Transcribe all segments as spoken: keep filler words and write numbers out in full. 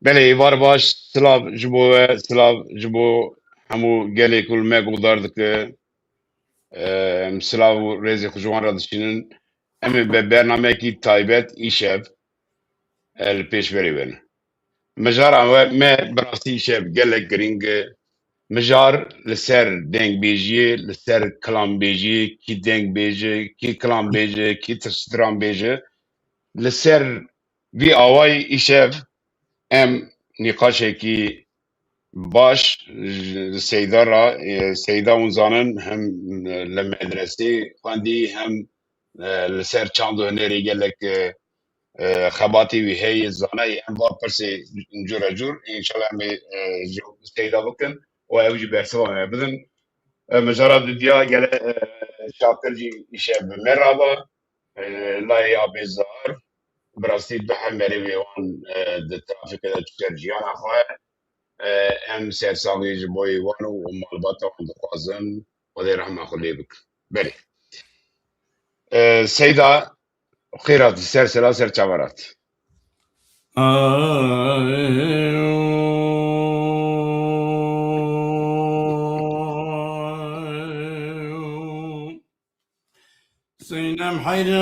Belê, êvar baş, silav ji bo we, silav ji bo hemû gelê ku li me guhdar dike. Em silav û rêzê xwe ji wan re dişînin. Em ê bi bernameyekî taybet îşev, e, li pêş berê werin. Mijara we, me bi rastî îşev gelek giring e. Mijar li ser dengbêjiyê, li ser kilambêjiyê, kî dengbêje, kî kilambêje, kî stranbêje, li ser vî awayî îşev em nîqaşekî baş ji Seyda re, e, Seyda hûn zanin hem, e, li medresê xwendî hem, e, li ser çand û hunerê gelek, e, e, xebatê wî heye, zanayî em va pirsê cûre cûr. Înşallah em ê, e, ji Seyda bikin û ew jî bersiva me bidin. E, mijara dudiya gele, e, Şakir jî îşev bi me re ba. E, layê Abêzar, bi rastî du hev merivê wan, e, di trafîkê de diçe jiyana xwe. E, em sersaxiyê ji bo wan û malbata wan dixwazin. Xwedê rehma xwe lê bikin. Belê. E, Seyda, xêr hatî, ser sela, ser çavan hatî. Sînem heyran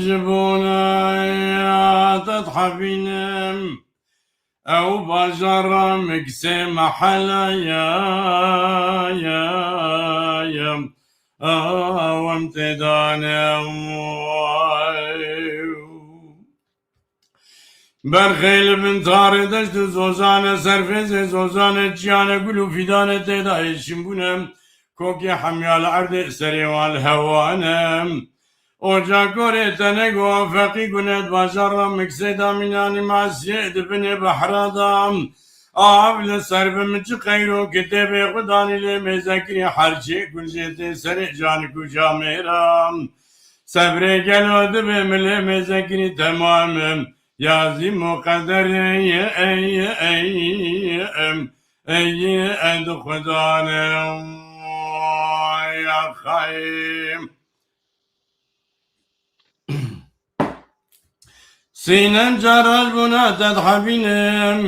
ji bona te dihevînim. Ew bajara miksê mehela ya, ya, ya. Ew em têdane. Berxê li bin tarê deşt û zozane, serfêzê zozane, çiyane gul û fîdane tê de hêşîn bûne. Kokê hemya li erdê, serê wan li hewa ne. Ocakorê tenego feqî gunet, bajara miksê damînanî masiyê di binê behra de. Av li ser bi min çi xeyr û kitêbê xwe danî lê mêzekirî herçê gul jê tê serê canik û camêra. Sebrê gelo dibe milê mêzekirî temam im. Yazî muqederê ye ey, ey, em, ey, ey, di Xudan em. Ya xeyim. Sînem cara ji bona te dihevînim.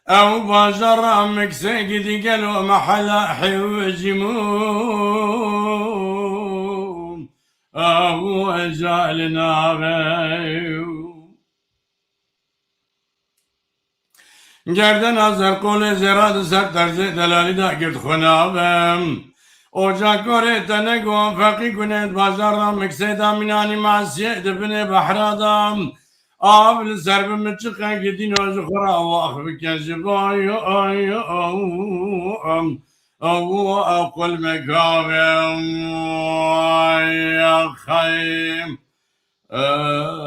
Ew bajara miksê gidî gelo mehela hewcî mû. Ew eca li nave. Gerdena zerqolê zêra di ser terzê delalî de girt xwe navem. Ocakorê tenego feqî gunet, bajara miksê damînanî masiyê di binê behra de. Av li ser bi min çiqe gidîno ji xwe re wax bike ji bo yo, yo, yo, em. Ew, ew qul me gavê, ya xeyim. Ey,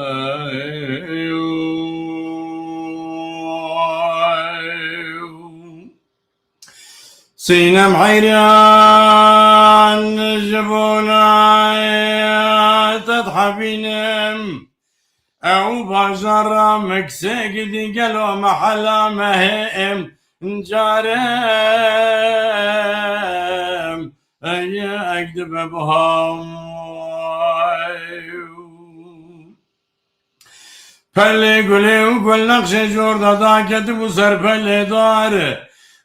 Sînem heyran ji bona te dihevînim. Ew bajara miksê gidî gelo mehela me hê em carem ey ek dibe biham. Pelê gulê û gul nexşê jor de daketibû ser pelê dar.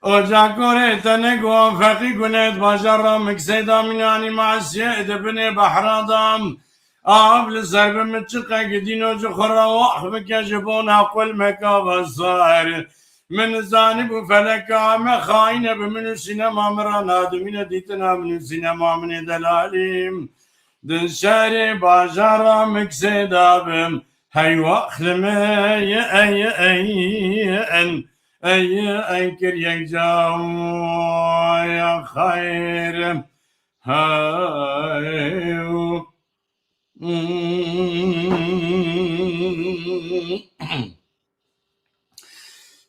Ocakorê tenego feqî gunet, bajara miksê damînanî masiyê di binê behra de. Av li ser bi min çiqe gidîno ji xwe re wax bike ji bona qul me gava sar. Min zanibû feleka me xayîne bi min û sînema min re nadimîne dîtina min û sînema min ê delalî. Di şerê bajara miksê de bim hey wax li me ye ey, ey, en, ey, en kir yek ca ya xeyr. Hey.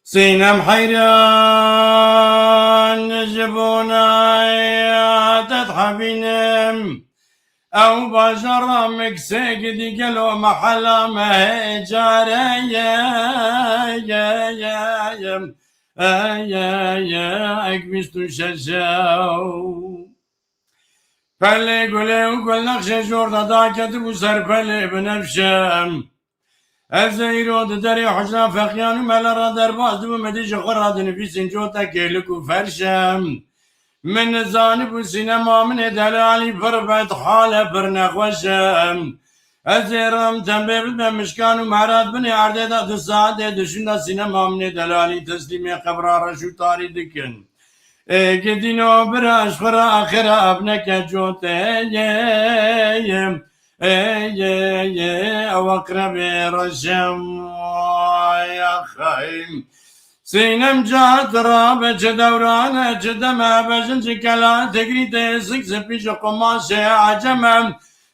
Sînem heyran ji bona te dihevînim. Ew bajara miksê gidî gelo mehela me hê care ye, ye, ye, ye, ye, ye, ek bîst û şeş ew. Pelê gulê û gulnexşê jor de daketibû ser pelê binevşe. Ez ê îro di derê hicra feqiyan û mela re derbas dibûm, êdî ji xwe re dinivîsîm cotekê lik û ferş e. Min nizanibû sînema min ê delalî pir bed hal e, pir nexweş e. Ez ê ram tembê bibe mişkan û merat binê erdê de du saetê dişûn de sînema min ê delalî teslîmê qebra reş û tarî dikin. Ê gidîno bira ji xwe re axira ev neke coteyê. Ê yê yê ew aqrebê reşem. Ay axay. Sînem cahat rabe çi dewrane çi deme bejin çi kela tegrî tê sik zipî ji qumaşê eceme.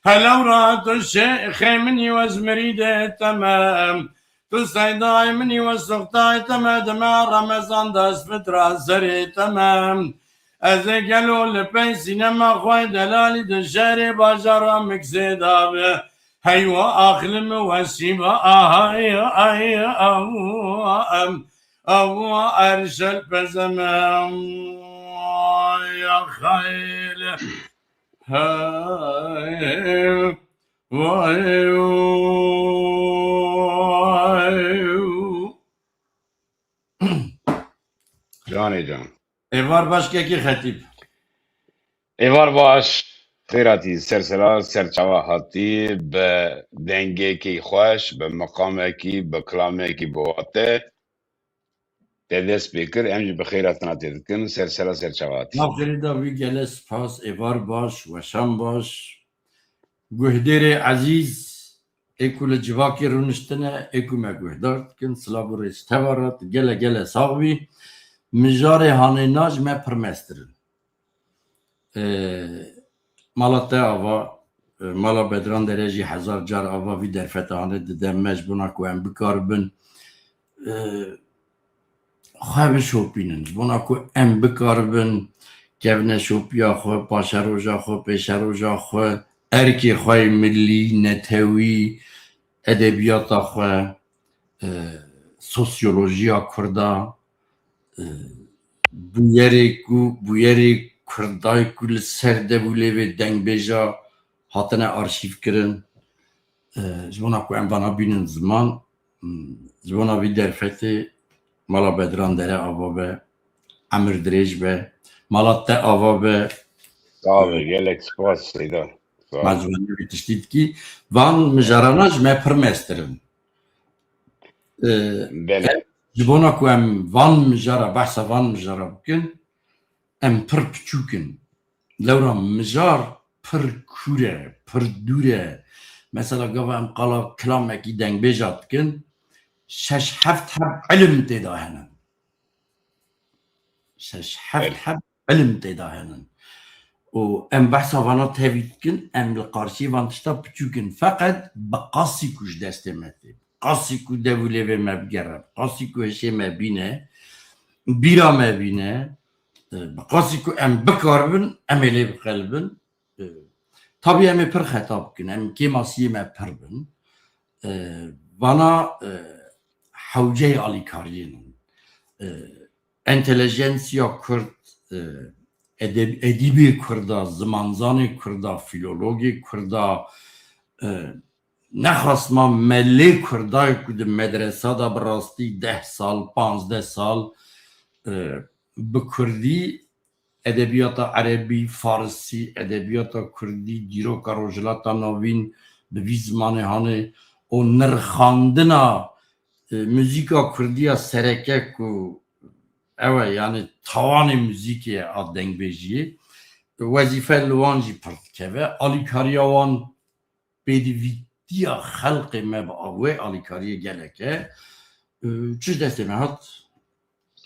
Helewra tu şêxê min î wez mirîdê temem. Tu seydayê min î wez suxtayê temem dime Remezan dest fitra serê temem. Ez ê gelo li pey sînema xwe delalî di şerê bajara miksê dabe. Heywa axlim we şîva ahay ay aw em aw erşel pezemem. Ya xeyl. Hey. Vay. Canê can. Êvar baş kekî Xetîb. Êvar baş, xêr hatî, ser sera, ser çava hatî, bi dengekî xweş, bi miqamekî, bi kilamekî bi wate te dest pê kir, em jî bi xêr hatina tê dikin, ser sera, ser çava hatî. Nav xêrê da wî gele spas, êvar baş, weşan baş. Guhdêrê ezîz, ê ku li civakê rûniştine, ê ku me guhdar dikin, silav û rêz teva re, tu gele gele sax bî. Mijarê hanê na ji me pir mestir in. Ee, mala te ava, e, mala Bedran Dere jî hezar car ava vî derfeta hanê dide me ji bona ku em bikaribin, e, xwe bişopînin. Ji bona ku em bikaribin kevneşopiya xwe, paşeroja xwe, pêşeroja xwe, erkê xwe yê milî, netewî, edebiyata xwe, e, sosyolojiya Kurda, e, bûyerê ku, bûyerê Kurdayê ku li ser dev û lêvê dengbêja hatine arşîvkirin, e, ji bona ku em vana bînin ziman, m, ji bona vî derfetê mala Bedran Dere ava be, emir dirêj be, mala te ava be. Sağ ol, gelek spas Seyda. Sağ ol. Me zimanî wî tiştî dikî. Van mijarana ji me pir mestir in. E, Belê. Ji bona ku em van mijara, behsa van mijara bikin, em pir piçûk in. Lewra mijar pir kûr e, pir dûr e. Mesela gava em qala kilamekî dengbêja dikin, şeş heft heb ilim tê de hene. Şeş heft Belê. heb ilim tê de hene. Û em behsa vana tevî dikin, em li qarşî van tişta piçûk in. Feqet bi qasî ku ji destê me tê, bi qasî ku dev û lêvê me bigere, bi qasî ku hişê me bîne, bîra me bîne, e, bi qasî ku em bikaribin, em ê lê biqelibin. E, tabî em ê pir xeta bikin, em kêmasiyê me pir bin. E, vana, e, hewceyê alîkariyê ne. E, entelejensiya Kurd, e, edeb-, edîbê Kurda, zimanzanê Kurda, fîlologê Kurda, e, nexasma melê Kurdayê ku di medresa de bi rastî deh sal, panzdeh sal, e, bi Kurdî, edebiyata Erebî, Farisî, edebiyata Kurdî, dîroka Rojhilata Navîn bi vî zimanê hanê û nirxandina, e, muzîka Kurdî ya sereke ku ew e, yani tawanê muzîkê a dengbêjiyê, wezîfe li wan jî pir dikeve. Alîkariya wan pêdivîtiya xelqê me bi wê alîkariyê gelek e. Çi ji destê me hat,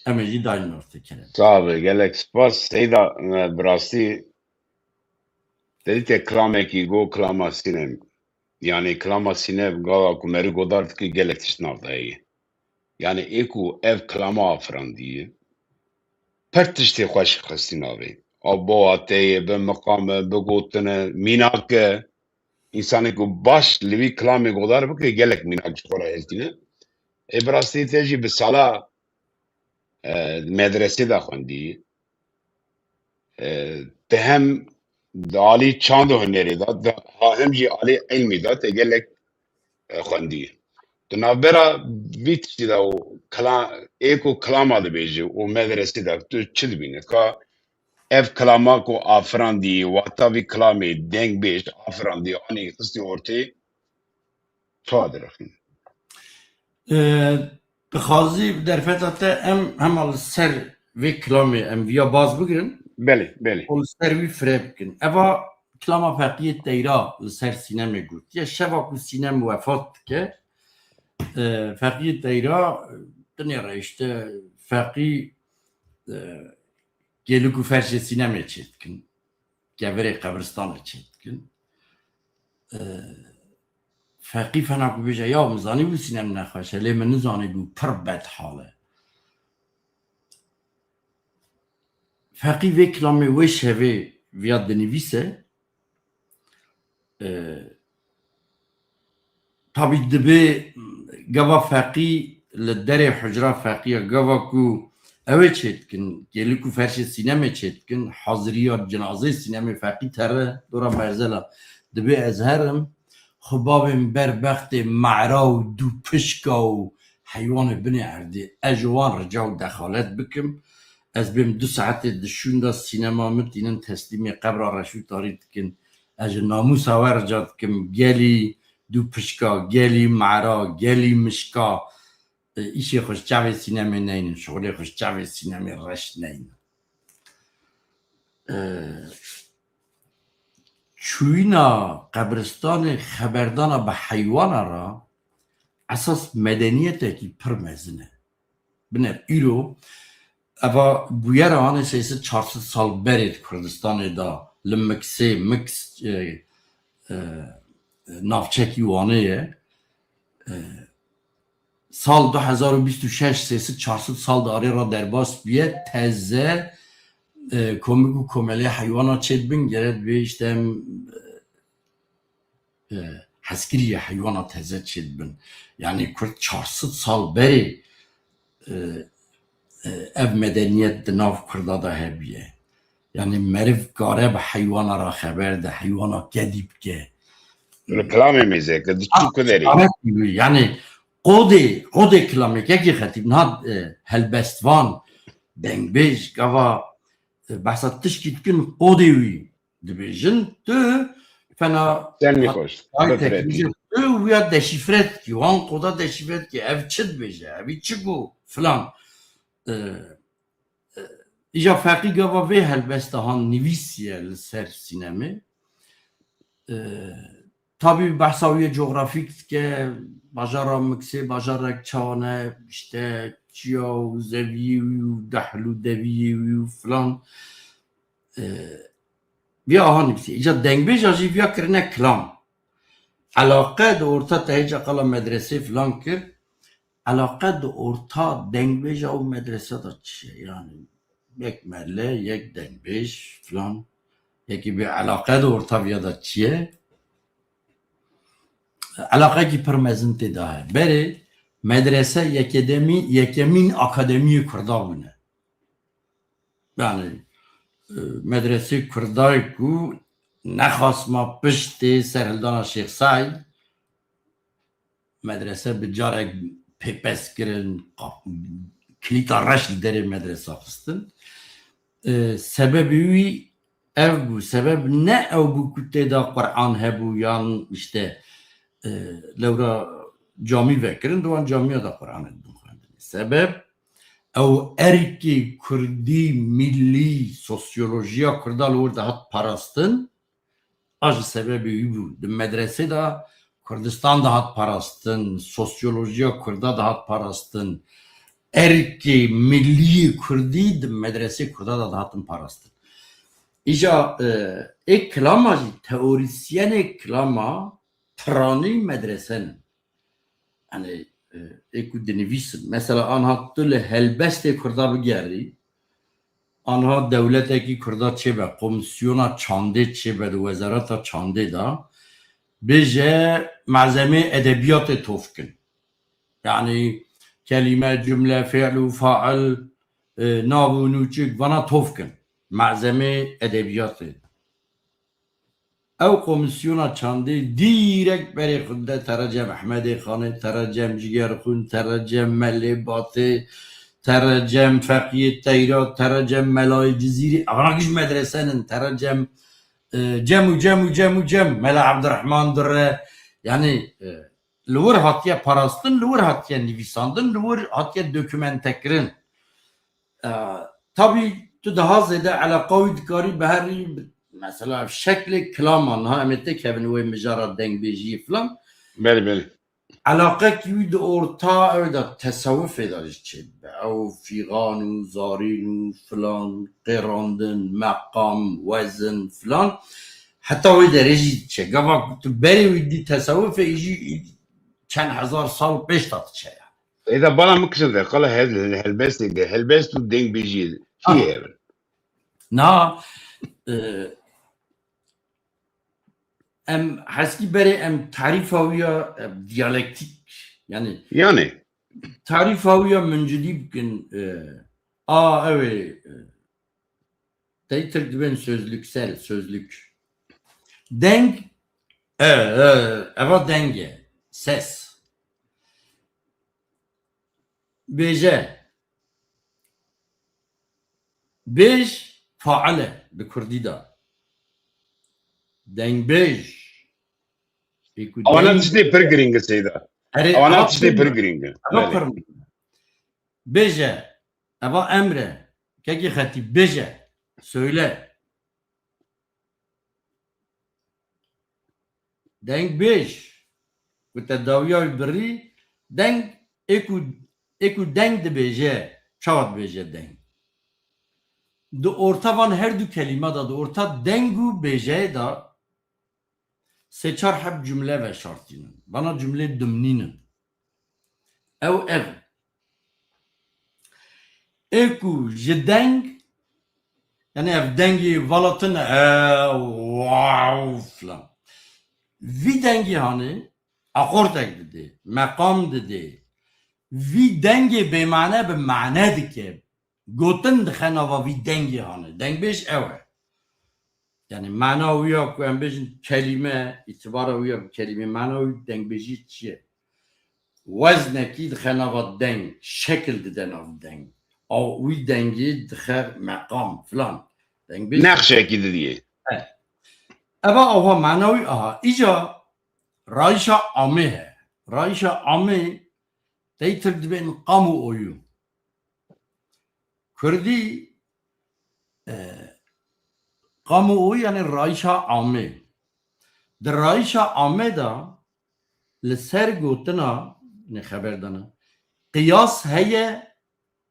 em ê jî dayîn ortê kerem. Sağ be, gelek spas. Seyda, e, bi rastî te dîtê kilamekî got, kilama Sînem. Yani kilama Sînem gava ku merî godar dike gelek tişt nav de heye. Yani ê ku ev kilama afirandiye, pir tiştê xweş xistî navê. A bi wateyê, bi miqame, bi gotine, mînake. Însanê ku baş li vî kilamê godar bike, gelek mînak ji xwe re hêltîne. Ê bi rastî te jî bi sala, e, medresê de xwendî. E, te hem di alî çand û hunerê de, de, ha hem jî alî ilmî de te gelek, e, xwendî. Di navbera vî tiştî de û kila-, ê ku kilama dibêjî û medresî de tu çi dibînî? Ka ev kilama ku afirandî, wata vî kilamê dengbêj afirandî, anî xistî ortê, çawa direxîn? E, dixwazî bi derfeta te em hema li ser vê kilamê em viya baz bigirin Belê, belê. û li ser wî fire bikin. Eva kilama Feqiyê Teyra li ser sînemê gotiye. Şeva ku sînem wefat dike, e, Feqiyê Teyra, e, dinê re işte Feqî, e, gêlik û ferşê sînemê çêdikin. Kevirê qebristanê çêdikin. E, Feqî fena ku bêje, "Ya min zanîbû sînem nexweş e, lê min nizanîbû pir bedhal e." Feqî vê kilamê wê şevê viya dinivîse, e, tabî dibê gava Feqî li derê hucra Feqî ya gava ku ew ê çêdikin, gêlik û ferşê sînemê çêdikin, haziriya cinazê sînemê Feqî tere dora merzela. Dibê ez herim, xwe bavêm ber bextê mera û dûpişka û heywanê binê erdê. Ez ji wan rica û dexalet bikim. Ez bêm du saetê di şûnda sînema min tînin teslîmê qebra Reşû Tarî dikin. Ez ji namûsa we rica dikim, gelî dûpişka, gelî mera, gelî mişka, e, îşê xwe ji çavê sînemê neynin, şixulê xwe ji çavê sînemê reş neynin. E, çûyîna qebristanê xeberdana bi heywana re esas medeniyetekî pir mezin e. Bine, îro eva bûyera anê sê sed çar sed sal berê di Kurdistanê de li Miksê, Miks, e, e, navçekî Wanê ye. E, sal du hezar û bîst û şeş, sê sed çar sed sal di arê re derbas bûye, teze, e, komik û komelê heywana çêdibin, gere dibê işte em, e, hezkiriyê heywana teze çêdibin. Yanî Kurd çar sed sal berê, e, e, ev medeniyet di nav Kurda de hebûye. Yanî meriv kare bi heywana re xeber de, heywana kedî bike. Li kilamê mêze, ke diçû ku derê. Yanî qodê, qodê kilamê, kekê Xetîb, niha, e, helbestvan, dengbêj, gava, e, behsa tişkî dikin, qodê wî dibêjin, tu fena Sen mi xweş? Ay Bifret. Teknîjê, tu wiya deşîfre dikî, wan qoda deşîfre dikî, ev çi dibêje, ev çi got, filan. E, e, îja Feqî gava vê helbesta han nivîsiye li ser sînemê. E, tabî behsa wî yê coğrafîk dike, bajara Miksê, bajarek çawa ne, işte çiya û zeviyê wî û dehl û deviyê wî û filan. E, vî aha nivîsî. Îca dengbêja jî vîya kirine kilam. Elaqe di orta te hêca qala medresê filan kir. Elaqe di orta dengbêja û medrese de çi ye? Yanî yek mele, yek dengbêj filan. Yekî bê elaqe di orta vîya de çi ye? Elaqekî pir mezin tê de heye. Berê medrese yekedemî-, yekemîn akademiyê Kurda bûne. Yani, e, medresê Kurdayê ku nexasma piştê serhildana Şêx Seîd, medrese bi carek pêpes kirin, qap-, kilîta reş li derê medresa xistin. E, sebebê wî ev bû. Sebeb ne ew bû ku tê de Quran hebû yan işte, e, lewra camî vekirin, di wan camiya de Quranê dibin xwendinê. Sebeb ew erkê kurdî, millî, sosyolojiya kurda li wir dihat parastin, a ji sebebê wî bû. Di medresê de Kurdistan dihat parastin, sosyolojiya kurda dihat parastin, erkê millî kurdî di medresê kurda de dihatin parastin. Îja, e, ê kilama jî, teorîsyenê kilama piranî medrese ne. Yani, e, ê ku dinivîsin. Mesela anha tu li helbestê kurda bigerî, anha dewletekî kurda çêbe, komîsyona çandê çêbe, di wezareta çandê de, bêje malzemê edebiyatê tof kin. Yani kelîme, cumle, fi'l û fa'il, e, nav û nûçik, vana tof kin. Malzemê edebiyatê. Ew komîsyona çandê dîrek berê xwe dide tere cem Ehmedê Xanê, tere cem Jigerxûn, tere cem Melê Batê, tere cem Feqiyê Teyra, tere cem Melayê Cizîrî. Evana giş medrese nin, tere cem, e, cem û cem û cem û cem Mela Ebdirehman Durre. Yanî, e, li wir hatiye parastin, li wir hatiye nivîsandin, li wir hatiye dokumentekirin. E, tabî tu daha zêde eleqa wî dikarî bi herî, mesela, şeklê kilaman, ha, em ê têkevin wê mijara dengbêjiyê filan. Belê, belê. Eleqekî wî di orta ew de tesewufê de jî çêdibe. Ew fîxan û zarîn û filan, qêrandin, meqam, wezin filan. Heta wê derê jî diçe. Gava tu berê wî dî tesewufê, î jî çend hezar sal pêş de diçe yani. Êda bala min kişin de, qala hel-, helbestê de, helbest û dengbêjiyê de. Çi Ah. ye? Na, e, em heskî berê em tarîfa wî ya, e, diyalektîk, yani Yani. tarîfa wî ya min cidî bikin, e, a, ew ê, e, tey Tirk dibên sözlüksel, sözlük. Deng, e, e, eva deng e, ses. Bêje. Bêj fail e di kurdî de. Dengbêj. Ê ku Ewana deng- tiştê pir girîng e Seyda. Erê, Ewana ewa tiştê pir pir girîng e. Ewa Belê. pir. Bêje. Eva emr e. Kekê Xetîb bêje. Söyle. Dengbêj. Ku te dawiya wî birî, deng, ê ku, ê ku deng dibêje, çawa dibêje deng? Di orta van her du kelîma de, di orta deng û bêjeyê de sê çar heb cumle veşartînin. Vana cumlê dimnînin. Ew ev. Ê ku ji deng, yani ev dengê vala tune, e, wow, filan. Vî dengê hanê akortek didê, meqam didê. Vî dengê bêmane bi mane dike. Gotin dixe nava vî dengê hanê. Dengbêj ew e. Yani mana wî ya ku em bêjin kelîme, îtibara wî ya bi kelîme, mana wî dengbêjî çi ye? Weznekî dixe nava deng, şekil dide nav deng. Aw wî dengî dixe meqam filan. Dengbêj Nexşekî didiyê. He. Eva awha mana wî aha. Îca rayişa amê he. Rayişa amê tey Tirk dibên qam û oyû. Kurdî, e, qam û oyû yani rayişa amê. Di rayişa amê de li ser gotina, ne xeber dana, qiyas heye,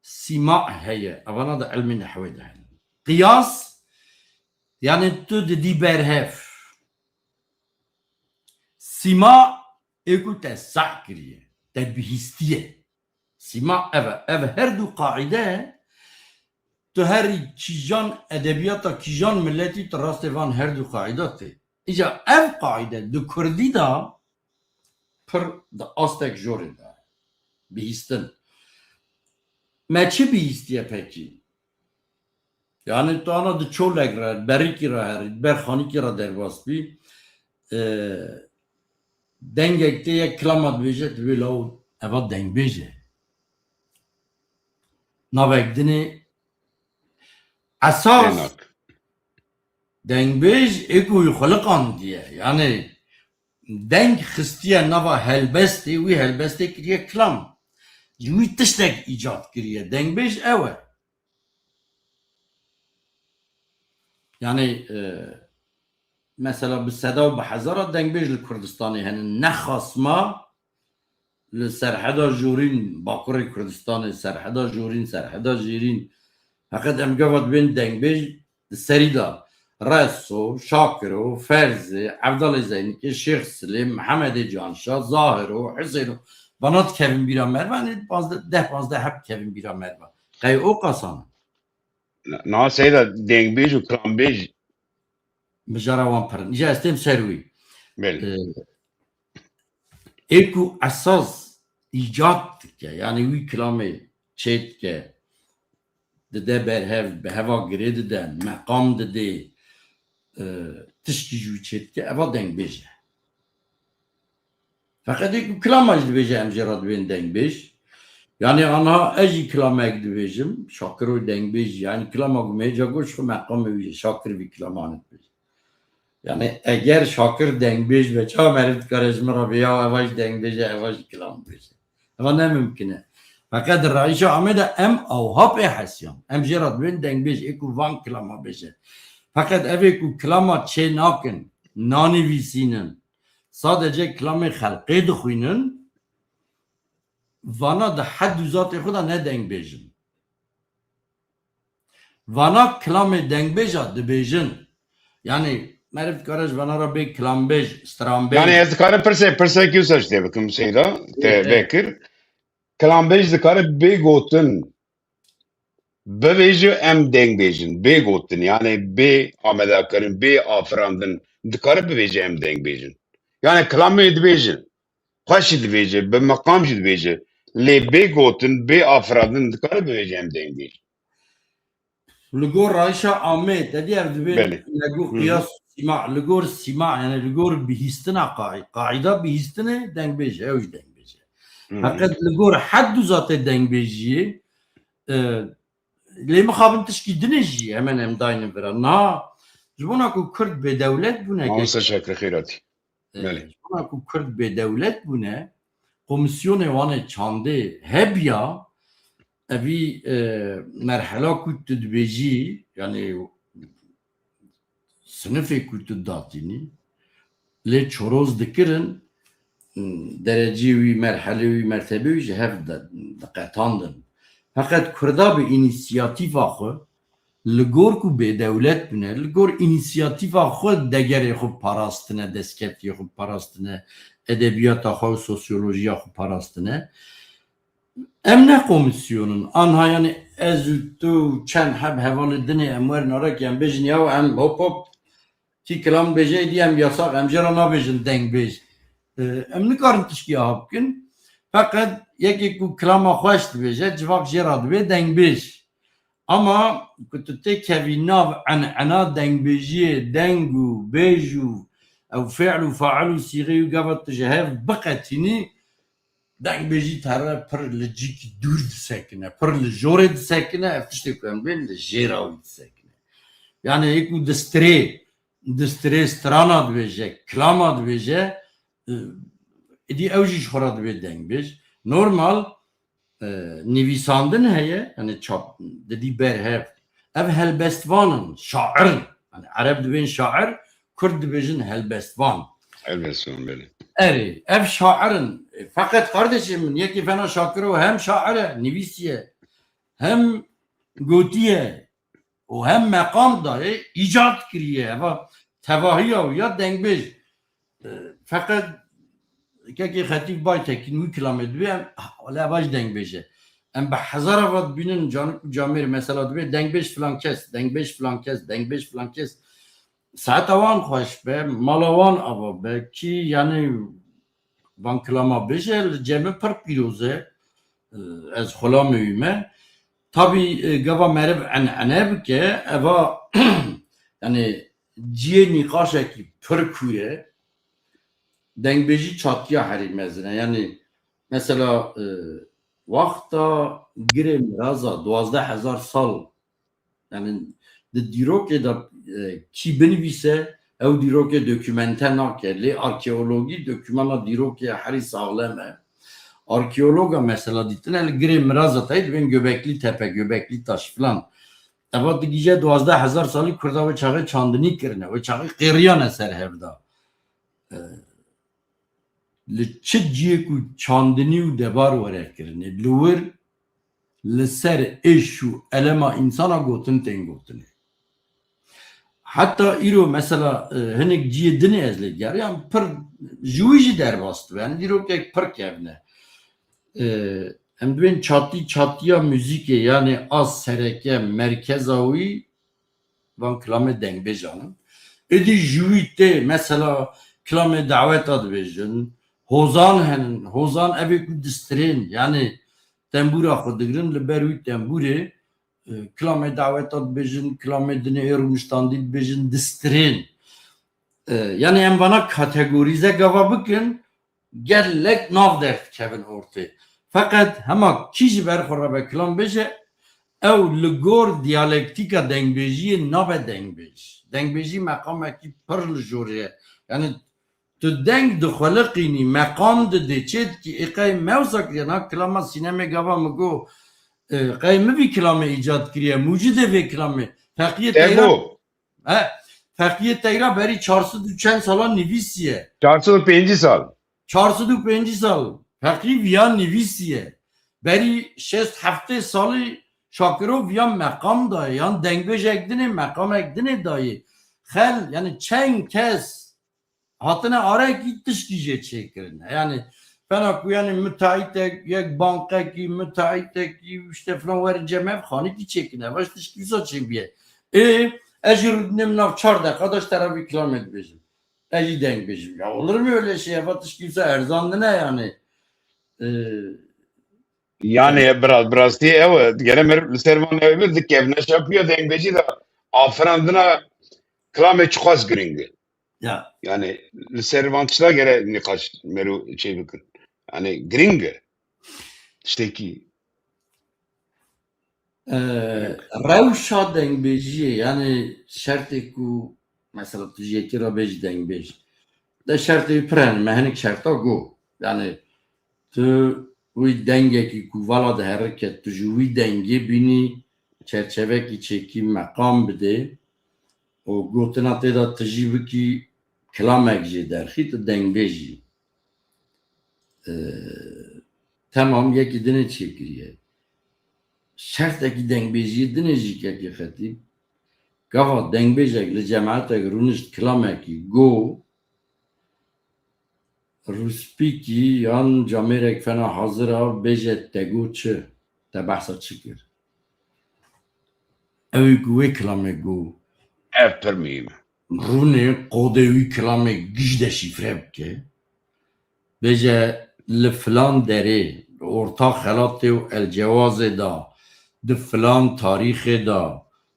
sîma heye. Evana da ilmê nehwê de hene. Qiyas, yani tu didî berhev. Sîma ê ku te seh kiriye, te bihîstiye. Sîma ev e. Ev her du qaîde tu herî kîjan edebiyata kîjan milletî tu rastê van her du qaîda tê. Îca ev qaîde di kurdî de pir di astek jorê de bihîstin. Me çi bihîstiye pekî? Yani tu ana di çolek re, berikî re herî, ber xanîkî re derbas bî. E, dengek tê yek kilama dibêje, dibê law eva dengbêj e. Navek dinê esas Tênak. dengbêj ê ku wî xuliqandiye. Yani deng xistiye nava helbestê, wî helbestê kiriye kilam. Ji wî tiştek îcat kiriye. Dengbêj ew e. Yani, e, mesela bi seda û bi hezara dengbêj li Kurdistanê hene. Ne xasma li Serheda Jorîn, Bakurê Kurdistanê, Serheda Jorîn, Serheda Jêrîn. Heqet em gava dibên dengbêj di serî de. Reso, Şakiro, Ferzê, Evdalê Zeynikê, Şêx Silêm, Mihemedê Canşa, Zahiro, Husêno. Vana dikevin bîra me re, vanê pazdeh, deh pazdeh heb dikevin bîra me re. Qey o qasan? Na, na seyda dengbêj û kilambêj. Mijara wan pir in. Îja ez têm ser wî. Belê. Ee, ê ku esas îcat dike, yani wî kilamê çê dike, dide berhev, bi heva girê dide, meqam didê, e, tişkî ji wî çêdike, eva dengbêj e. Feqet ê ku kilama jî dibêje, em jê re dibên dengbêj. Yani anha ez jî kilamek dibêjim, Şakiro dengbêj, yani kilama ku me hêca got, ji xwe meqamê wî ye, Şakir vî kilamanê dibêje. Yani eger Şakir dengbêj be, çawa meriv dikare ji min re bê, ya eva jî dengbêj e, eva jî kilam bêje. Eva ne mimkin e. Feqet di rayîşa Amê de em awha pê hesiyan. Em jê re dibên dengbêj, ê ku van kilama bêje. Feqet ev ê ku kilama çê nakin, nanivîsînin, sadece kilamê xelqê dixwînin, vana di hed û zatê xwe de ne dengbêj in. Vana kilamê dengbêja dibêjin. Yani meriv dikare ji vana re bê kilambêj, stranbêj. Yani ez dikarim pirsê, pirsek wisa ji te bikim Seyda, te Evet, evet. vekir. Kilambêj dikare bê gotin bibêje, em dengbêj in. Bê gotin, yani bê amadekirin, bê afirandin dikare bibêje em dengbêj in. Yani kilamê dibêjin. Xweş jî dibêje, bi meqam jî dibêje. Lê bê gotin, bê afirandin dikare bibêje em dengbêj. Li gor rayşa Amê, te dî ev dibê Belê. ne got Hı hı. qiyas sîma, li gor sîma, yani li gor bihîstina qay-, qaîda bihîstinê dengbêj e, ew jî dengbêj e. Hı hı. Feqet li gor hed û zatê dengbêjiyê, e, lê mixabin tişkî dinê jî hemen em daynin vira. Niha ji bona ku Kurd bêdewlet bûne, Mamoste Şakir Xêratî. E, Belê. ji bona ku Kurd bêdewlet bûne, komîsyonê wan ê çandê hebiya, evî, e, merhela ku tu dibêjî, yani sinifê ku tu datînî, lê çoroz dikirin, derecê wî, merhelê wî, mertebê wî ji hev di-, diqetandin. Feqet Kurda bi înîsiyatîfa xwe, li gor ku bêdewlet bûne, li gor înîsiyatîfa xwe degerê xwe parastine, destkeftiyê xwe parastine, edebiyata xwe û sosyolojiya xwe parastine. Em ne komîsyon in. Anha yani ez û tu û çend heb hevalê dinê em werin arekê em bêjin ya em hop hop kî kilam bêje êdî em yasax, em jê re nabêjin dengbêj. E, em nikarin tişkî aha bikin. Feqet yekê ku kilama xweş dibêje, civak jê re dibê dengbêj. Ama ku tu têkevî nav en'ena dengbêjiyê, deng û bêj û ew fi'l û fa'il û sîxê û gava tu ji hev biqetînî, dengbêjî te re pir li cîkî dûr disekine, pir li jorê disekine, ev tiştê ku em bên li jêra wî disekine. Yani ê ku distirê, distirê strana dibêje, kilama dibêje, e, êdî ew jî ji xwe re dibê dengbêj. Normal, e, nivîsandin heye, yani çap, didî ber hev. Ev helbestvan in, şair in. Yani ereb dibên şair, kurd dibêjin helbestvan. Helbestvan, belê. Erê, ev şair in. E, feqet kardeşê min, yekî Fena Şakiro hem şair e, nivîsiye, hem gotiye, û hem meqam dayê, îcat kiriye, eva tevahiya wî ya dengbêj. E, feqet kekê Xetîb Baytekîn wî kilamê dibê, em, wele eva jî dengbêj e. Em bi hezara va dibînin, canik û camêr mesela dibê, dengbêj filan kes, dengbêj filan kes, dengbêj filan kes. Saeta wan xweş be, mala wan ava be, kî yani van kilama bêje, li cem min pir pîroz e, ez xulamê wî me. Tabî, e, gava meriv en'ene bike, eva, yani ciyê nîqaşekî pir kûr e. Dengbêjî çatiya herî mezin e. Yani mesela, e, wexta girê miraza duwazdeh hezar sal, yani di dîrokê de, e, kî binivîse, ew dîrokê dokûmente nake. Lê arkeologî dokûmana dîrokê herî saxlem e. Arkeologa mesela dîtine li girê miraza tayê dibên Göbekli Tepe, Göbekli Taş filan. Eva digihîje duwazdeh hezar salî Kurda wê çaxê çandinî kirine, wê çaxê qêriyane ser hev de. E, li çi ciyê ku çandinî û debar were kirinê, li wir li ser êş û elema însana gotin tên gotinê. Heta îro mesela, e, hinek ciyê dinê ez lê geriyan pir ji wî jî derbas dibe. Yani dîrokek pir kevn e. E, em dibên çatî, çatiya muzîkê, yani a sereke, merkeza wî van kilamê dengbêjan in. Êdî ji wî tê mesela kilamê daweta dibêjin, hozan henin, hozan evê ku distirên, yani tembûra xwe digirin, li ber wî tembûrê, e, kilamê daweta dibêjin, kilamê dinê ê rûniştandî dibêjin, distirên. E, yani em vana kategorîze gava bikin, gelek nav derdikevin ortê. Feqet hema kî ji ber xwe re be kilam bêje, ew li gor diyalektîka dengbêjiyê nabe dengbêj. Dengbêjî meqamekî pir li jor ye. Yani tu deng dixweliqînî, meqam didê, çê dikî, ê qey me wisa kiriye, na kilama sînemê gava min got, e, qey min vî kilamê îcad kiriye, mucidê vê kilamê. Feqiyê Teyran, Tebo. He, Feqiyê Teyra berî çar sed û çend sala nivîsiye. Çar sed û pêncî sal. Çar sed û pêncî sal. Feqî viya nivîsiye. Berî şêst heftê salî Şakiro viya meqam daye. Yan dengbêjek dinê, meqamek dinê daye. Xel, yani çend kes hatine arekî tişkî jê çêkirin. Yani fena ku yani müteahhitek, yek bankekî, müteahhitekî, işte filan werin cem ev xanîkî çêkin. Ev tişkî wisa çêbiye. Ê, ez jî rûdinêm nav çar deqa da ji te re vî kilamê dibêjim. Ez jî deng bêjim. Ya olur mu öyle şey? Ev tişkî wisa erzan dine yani. Ee, Yani bi ra-, bi rastî ew e, gere meriv li ser van ew bir dikevne şapiya dengbêjî de afirandina kilamê çiqas giring e. Ya. Yani li ser van tişta gere nîqaş meriv çê bikin. Yani giring e. Tiştekî. Ee, rewşa dengbêjiyê, yani şertê ku mesela tu ji yekî re bêjî dengbêj. De şertê wî pir hene, me hinek şerta got. Yani tu wî dengekî ku vala diherike, tu ji wî dengê bînî çerçevekî çêkî meqam bidê û gotina tê de tu jî bikî kilamek jê derxî, tu dengbêj î. Ee, temam, yekî dinê çêkiriye. Şertekî dengbêjiyê dinê jî kekê Xetîb, gava dengbêjek li cemaetek rûnişt kilamekî got, rûspîkî yan camêrek fena hazir a, bêje te got çi? Te behsa çi kir? Ew ê ku wê kilamê got. Ev pir muhîm e. Rûnê qodê wî kilamê giş deşîfre bike. Bêje li filan derê, li orta xelatê û elcewazê de, di filan tarîxê de,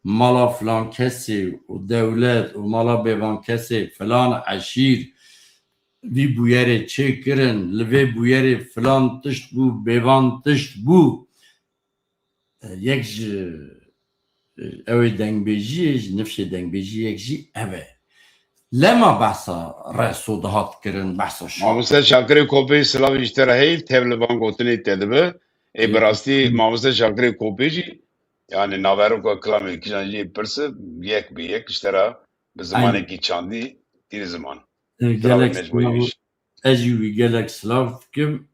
mala filan kesê û dewlet û mala bêvan kesê, filan eşîr, vî bûyerê çêkirin, li vê bûyerê filan tişt bû, bêvan tişt bû. E, yek ji, e, ew ê dengbêjiyê, ji nifşê dengbêjiyê yek jî ev e. Lema behsa reso dihat kirin, behsa şa- Mamoste Şakirê Kopê, silavê ji te re heyî, tev li van gotinê te dibe. Ê, bi rastî Mamoste Şakirê Kopê jî, yani naveroka kilamê kîjan jî pirsi, yek bi yek ji te re bi zimanekî çandî tîne ziman. E, gelek silav. Ez jî wî gelek silav dikim.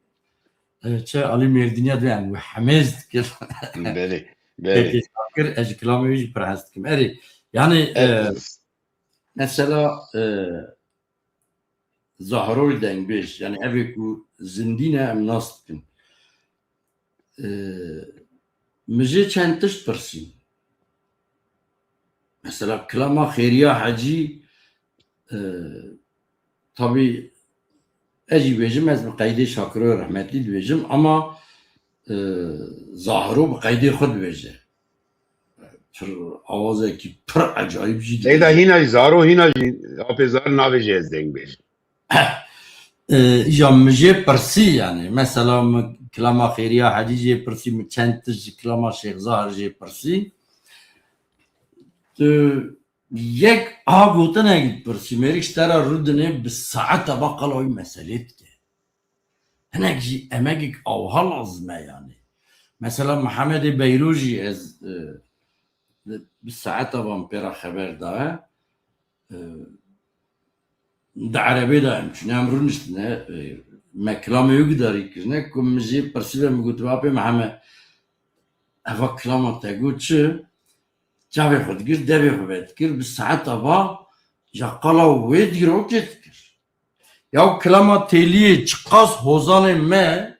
E, çi alî Mêrdîniya dibê em wî hemêz dikin. Belê, belê. Pekê Şakir, ez ji kilamê wî jî pir hez dikim. Erê, yani, e, mesela, e, Zahroy dengbêj, yani evê ku zindî ne em nas dikin. E, min jê çend tişt pirsî. Mesela kilama Xêriya Hecî, e, tabî ez jî bêjim, ez bi qeydê Şakiro rehmetî dibêjim, ama, e, Zahro bi qeydê xwe dibêje. Pir awazekî pir ecayîb jî dibêje. Leyla hîna jî, Zahro hîna jî, apê Zahro nabêje ez dengbêj. E, îja min jê pirsî, yani. Mesela min kilama Xêriya Hecî jê pirsî, min çend tişt ji kilama Şêx Zahir jê pirsî. Tu yek a gotinek pirsî, mêrik ji te re rûdinê bi saeta va qala wî meselê dike. Hinek jî emegek awha lazim e, yani. Mesela Mihemedê Beyro jî ez, e, bi saeta va min pê re xeber daye. E, di erebê de em çûne, em rûniştine, e, me kilamê wî gudarî kirine, ku min jê pirsî ve, min gotibe, "Apê Mihemed, eva kilama te got çi?" Çavê xwe digir, devê xwe vedikir, bi saeta va ja qala wê dîrokê dikir. Ya kilama têliyê çiqas hozanê me,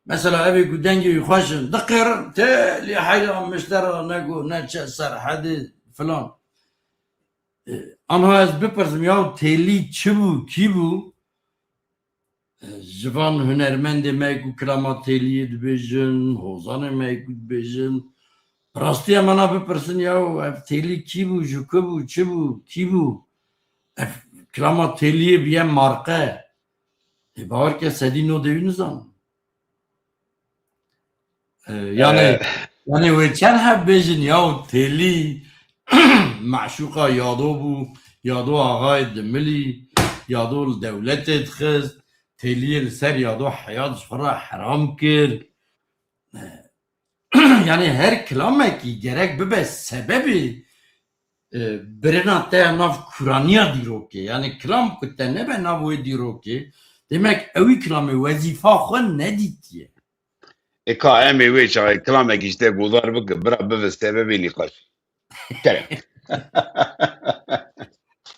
mesela evê ku dengê wî xweş in, diqêrin, têlî heyra miştera ne go, ne çe serhedê filan. E, anha ez bipirsim, ya têlî çi bû, kî bû? E, ji van hunermendê me ku kilama têliyê dibêjin, hozanê me ku dibêjin, Bi rastî em ana bipirsin ya ev têlî kî bû, ji ku bû, çi bû, kî bû? Ev kilama têliyê biye marqe. Ê, bawer ke sedî nodê wî nizan. Ee, yani, Ee, yani wê çend heb bêjin ya têlî meşûqa Yado bû, Yado axayê Dimilî, Yado li dewletê dixist, têliyê li ser Yado heyat ji xwe re heram kir. Ee, yani her kilamekî gerek bibe sebebê e, birina te ya nav kuraniya dîrokê. Yani kilam ku te nebe nav wê dîrokê, demek ewî kilamê wezîfa xwe nedîtiye. E ka em ê wê çaxê kilamekî ji te guhdar bikin, bira bibe sebebê nîqaş. Kerem.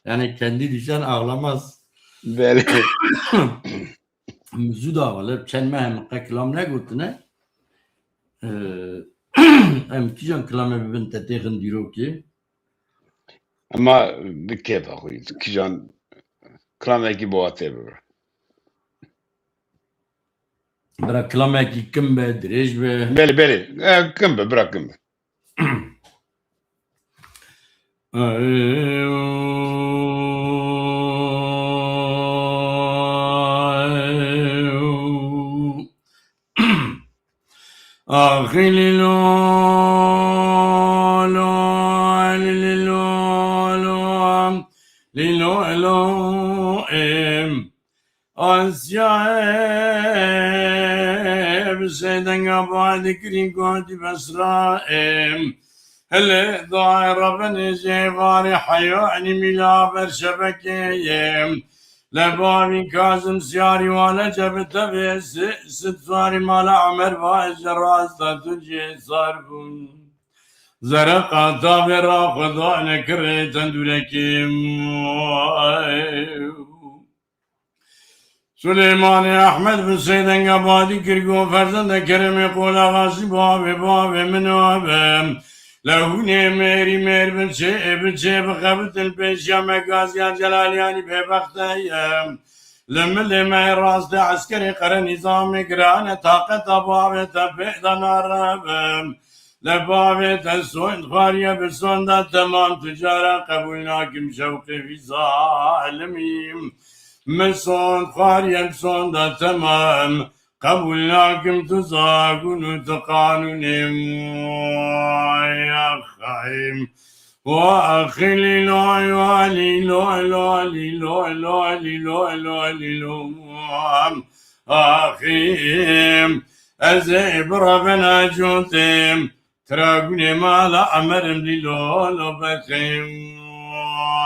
Yani kendi düşen ağlamaz. Belê. Zû da wele çend meh em qe kilam negotine. Ee, em kîjan kilamê bibin te têxin dîrokê? Ema bi kêfa xwe yî. Kîjan kilamekî bi watê bibe. Bira kilamekî kim be, dirêj be. Belê, belê. E, kim be, bira kim be. Axî lîlo, lo, lîlo, lo, lîlo, lo, em. Asya em, sê denga badikirî gotî Besra em. Hele dayê rebenê jê varê heya enî mîla ber şebekê em. Lebavî Kazim Siyarî wale cebe tevê si, sit sarî mala Emer va ez ji rasta tu cê sar bûn. Zere qata vê ra xwe da nekirê tendûrekê. Suleymanê Ehmed bi sê denga badî kir, got, Ferzende keremê qola xasî bavê, bavê min abe. Lehûnê mêrî mêr biçê, biçê bixebitin pêşiya me gaziya Celaliyanî bêbexte ye. Li milê me rastê eskerê qere nîzamê girane, taqeta bavê te pê de narabe. Li bavê te sond xwariye bi sonda temam, tu cara qebûl nakim şewqê vî zalimî. Min sond xwariye bi sonda temam, qebûl nakim tu zagûn û tu qanûnê. Ay axayim. Wa axî lîlo, wa lîlo, lo, lîlo, lo, lîlo, lo, lîlo. Axîm. Ez ê birevena cotê. Tira gûnê mala Emer im lîlo lo bexê.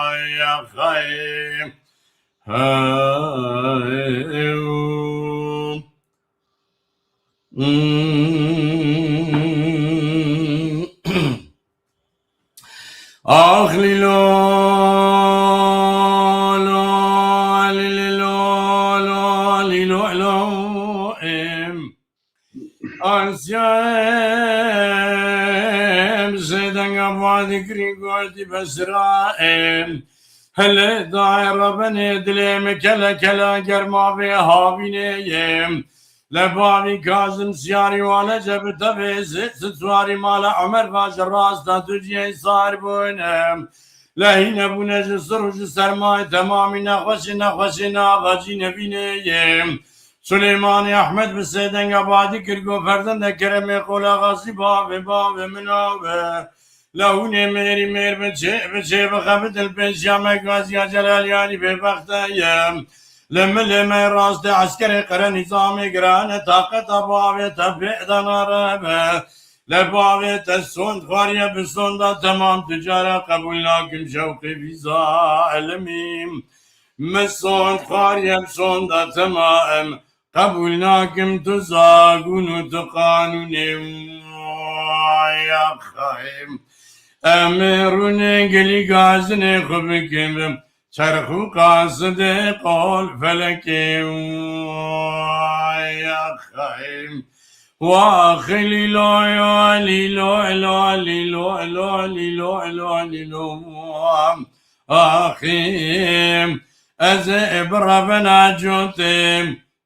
Ay axay. Hay. Ax lîlo, lo, lîlo, lo, lîlo, lo, em. Asya em, sê denga badî kirî gotî Besra em. Hele dayê rebenê dilê min kele kele germa vê havînê em. Lebavî Kazim Siyarî wale cebe tevê si, si swarî mala Emer va ji rasta tu cihê sar bûne. Lehîne bûne ji sir û ji sermayê temamî nexweşê, nexweşê nava cî nevînê yê. Suleymanê Ehmed bi sê denga badî kir, got, Ferzende keremê qola xasî bavê, bavê min abe. Lehûnê mêrî mêr biçê, biçê bixebitin pêşiya me gaziya Celaliyanî bêbexte ye. Li milê me rastê eskerê qere nîzamê girane, taqeta bavê te pê de narabe. Li bavê te sond xwariye bi sonda temam, tu cara qebûl nakim şewqê vî zalimî. Min sond xwariye bi sonda temam, qebûl nakim tu zagûn û tu qanûnê. Ay axayim. Em ê rûnê gelî gazinê xwe bikim. Çerx û qasidê qol felekê. Ay axayim. Wa axî lîlo, lîlo, lo, lîlo, lo, lîlo, lo, lîlo. Axîm. Ez ê birevena cotê.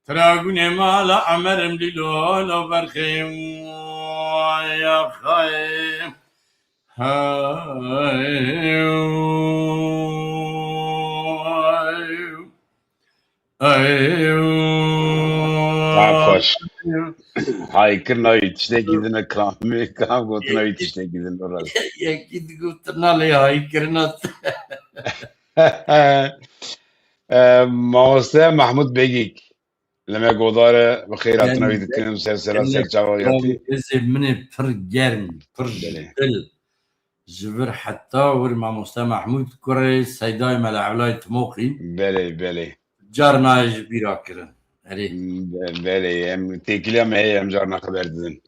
Tira gune mala Emerim lîlo lo berxê ya xay. Hay. Ay. Xweş. Haykirina wî tiştekî din e, kilamê, kilam gotina wî tiştekî din e, rast. Yekî digot, nalê haykirina te. E, Mamoste Mahmud Begîk, li me godar e, bi xêr hatina wî dikim, ser sera ser çava hatî. Hêzê min ê pir germ, pir ji dil. Ji vir heta wir Mamoste Mahmûd kurê Seydayê Mela Evlayê Timoxî. Belê, belê. Carna ji bîra kirin. Erê. Be-, belê, em têkiliya me heye, em carna xeber didin.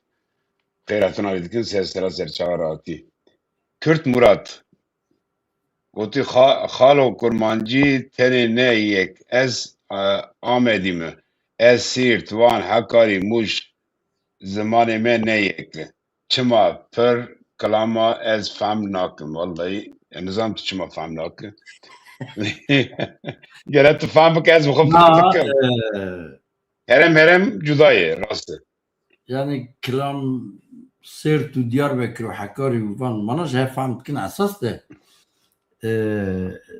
Xêr hatina wî dikin, ser sera ser çava hatî. Kürt Murat. Gotî, "Xa-, xalo kurmancî tenê ne yek. Ez, e, Amedî me. Ez Sîrt, Van, Hekarî, Mûş. Zimanê me ne yek e." Çima pir kilama ez fehm nakim, wellahî. Ez nizam tu çima fehm naki. Gere tu fehm bike, ez bi xwe fehm bikim. Herem herem cuda ye, rast e. Yani kilam Sêrt û Diyarbekir û Hekarî û Van, mana ji hev fehm dikin esas de. E,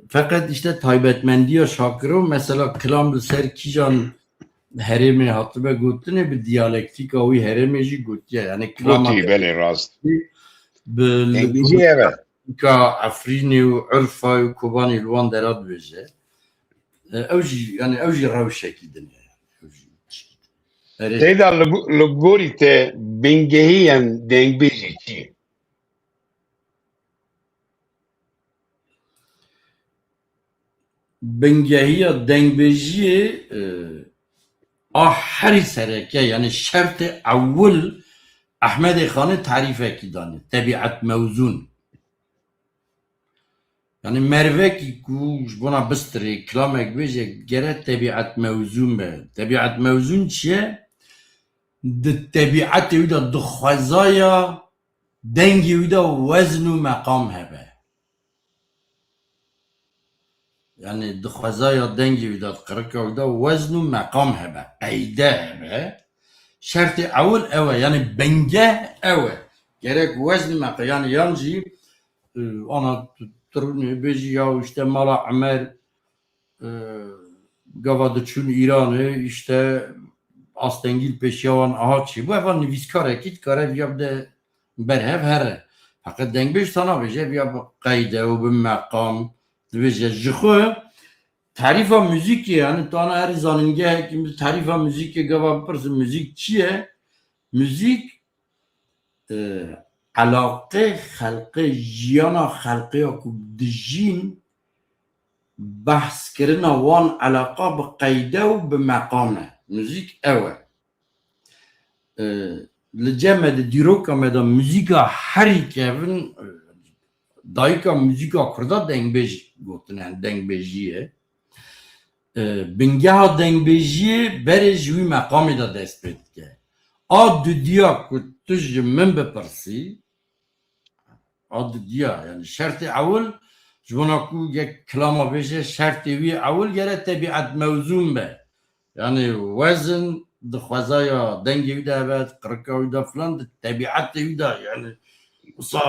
feqet işte taybetmendiya Şakiro, mesela kilam li ser kîjan herêmê hatibe gotinê, bi diyalektîka wî herêmê jî gotiye. Yani kilama Gotî, belê, rast. Bi Engîjî ev e. Ka Efrînê û Urfa û Kobanê li wan dera dibêje. E, ew jî, yani ew jî rewşekî din e. Ew jî tişkî din. Erê. Seyda, li go-, li gorî te bingehiyên dengbêjî çi ye? Bingehiya dengbêjiyê, e, a herî sereke, yani şertê ewil Ehmedê Xanê tarîfekî danî, tebîet mewzûn. Yani mervekî ku ji bona bistirê, kilamek bêje, gere tebîet mewzûn be. Tebîet mewzûn çi ye? Di tebîetê wî de, di xwezaya dengê wî de wezn û meqam hebe. Yani di xwezaya dengê wî de, di qirika wî de wezn û meqam hebe, qeyde hebe. Şertê ewil ew e, yani bingeh ew e. Gerek wezn û meqam, yani yan jî, e, ana tu, tu rûnê bêjî ya işte mala Emer, e, gava diçûn Îranê, işte astengî li pêşiya wan aha çêbû. Eva nivîskarekî dikare viya bide berhev here. Feqet dengbêj sana bêje viya bi qeyde û bi meqam dibêje. Ji xwe tarîfa muzîkê, yani tu ana herî zanîngehekî min tarîfa muzîkê gava bipirsin, muzîk çi ye? Muzîk, e, elaqê xelqê, jiyana xelqê ya ku dijîn, behskirina wan eleqa bi qeyde û bi meqam e. Muzîk ew e. E, li cem me de, dîroka me de muzîka herî kevin, e, dayika muzîka kurda dengbêj gotine, yani dengbêjî ye. E, bingeha dengbêjiyê berê ji wî meqamê de dest pê dike. A dudiya ku tu ji min bipirsî, a dudiya, yani şertê ewil, ji bona ku yek kilama bêje, şertê wî ewil gere tebîet mewzûn be. Yani wezin di xwezaya dengê wî de hebe, di qirika wî de filan, di tebîetê wî de, yani wisa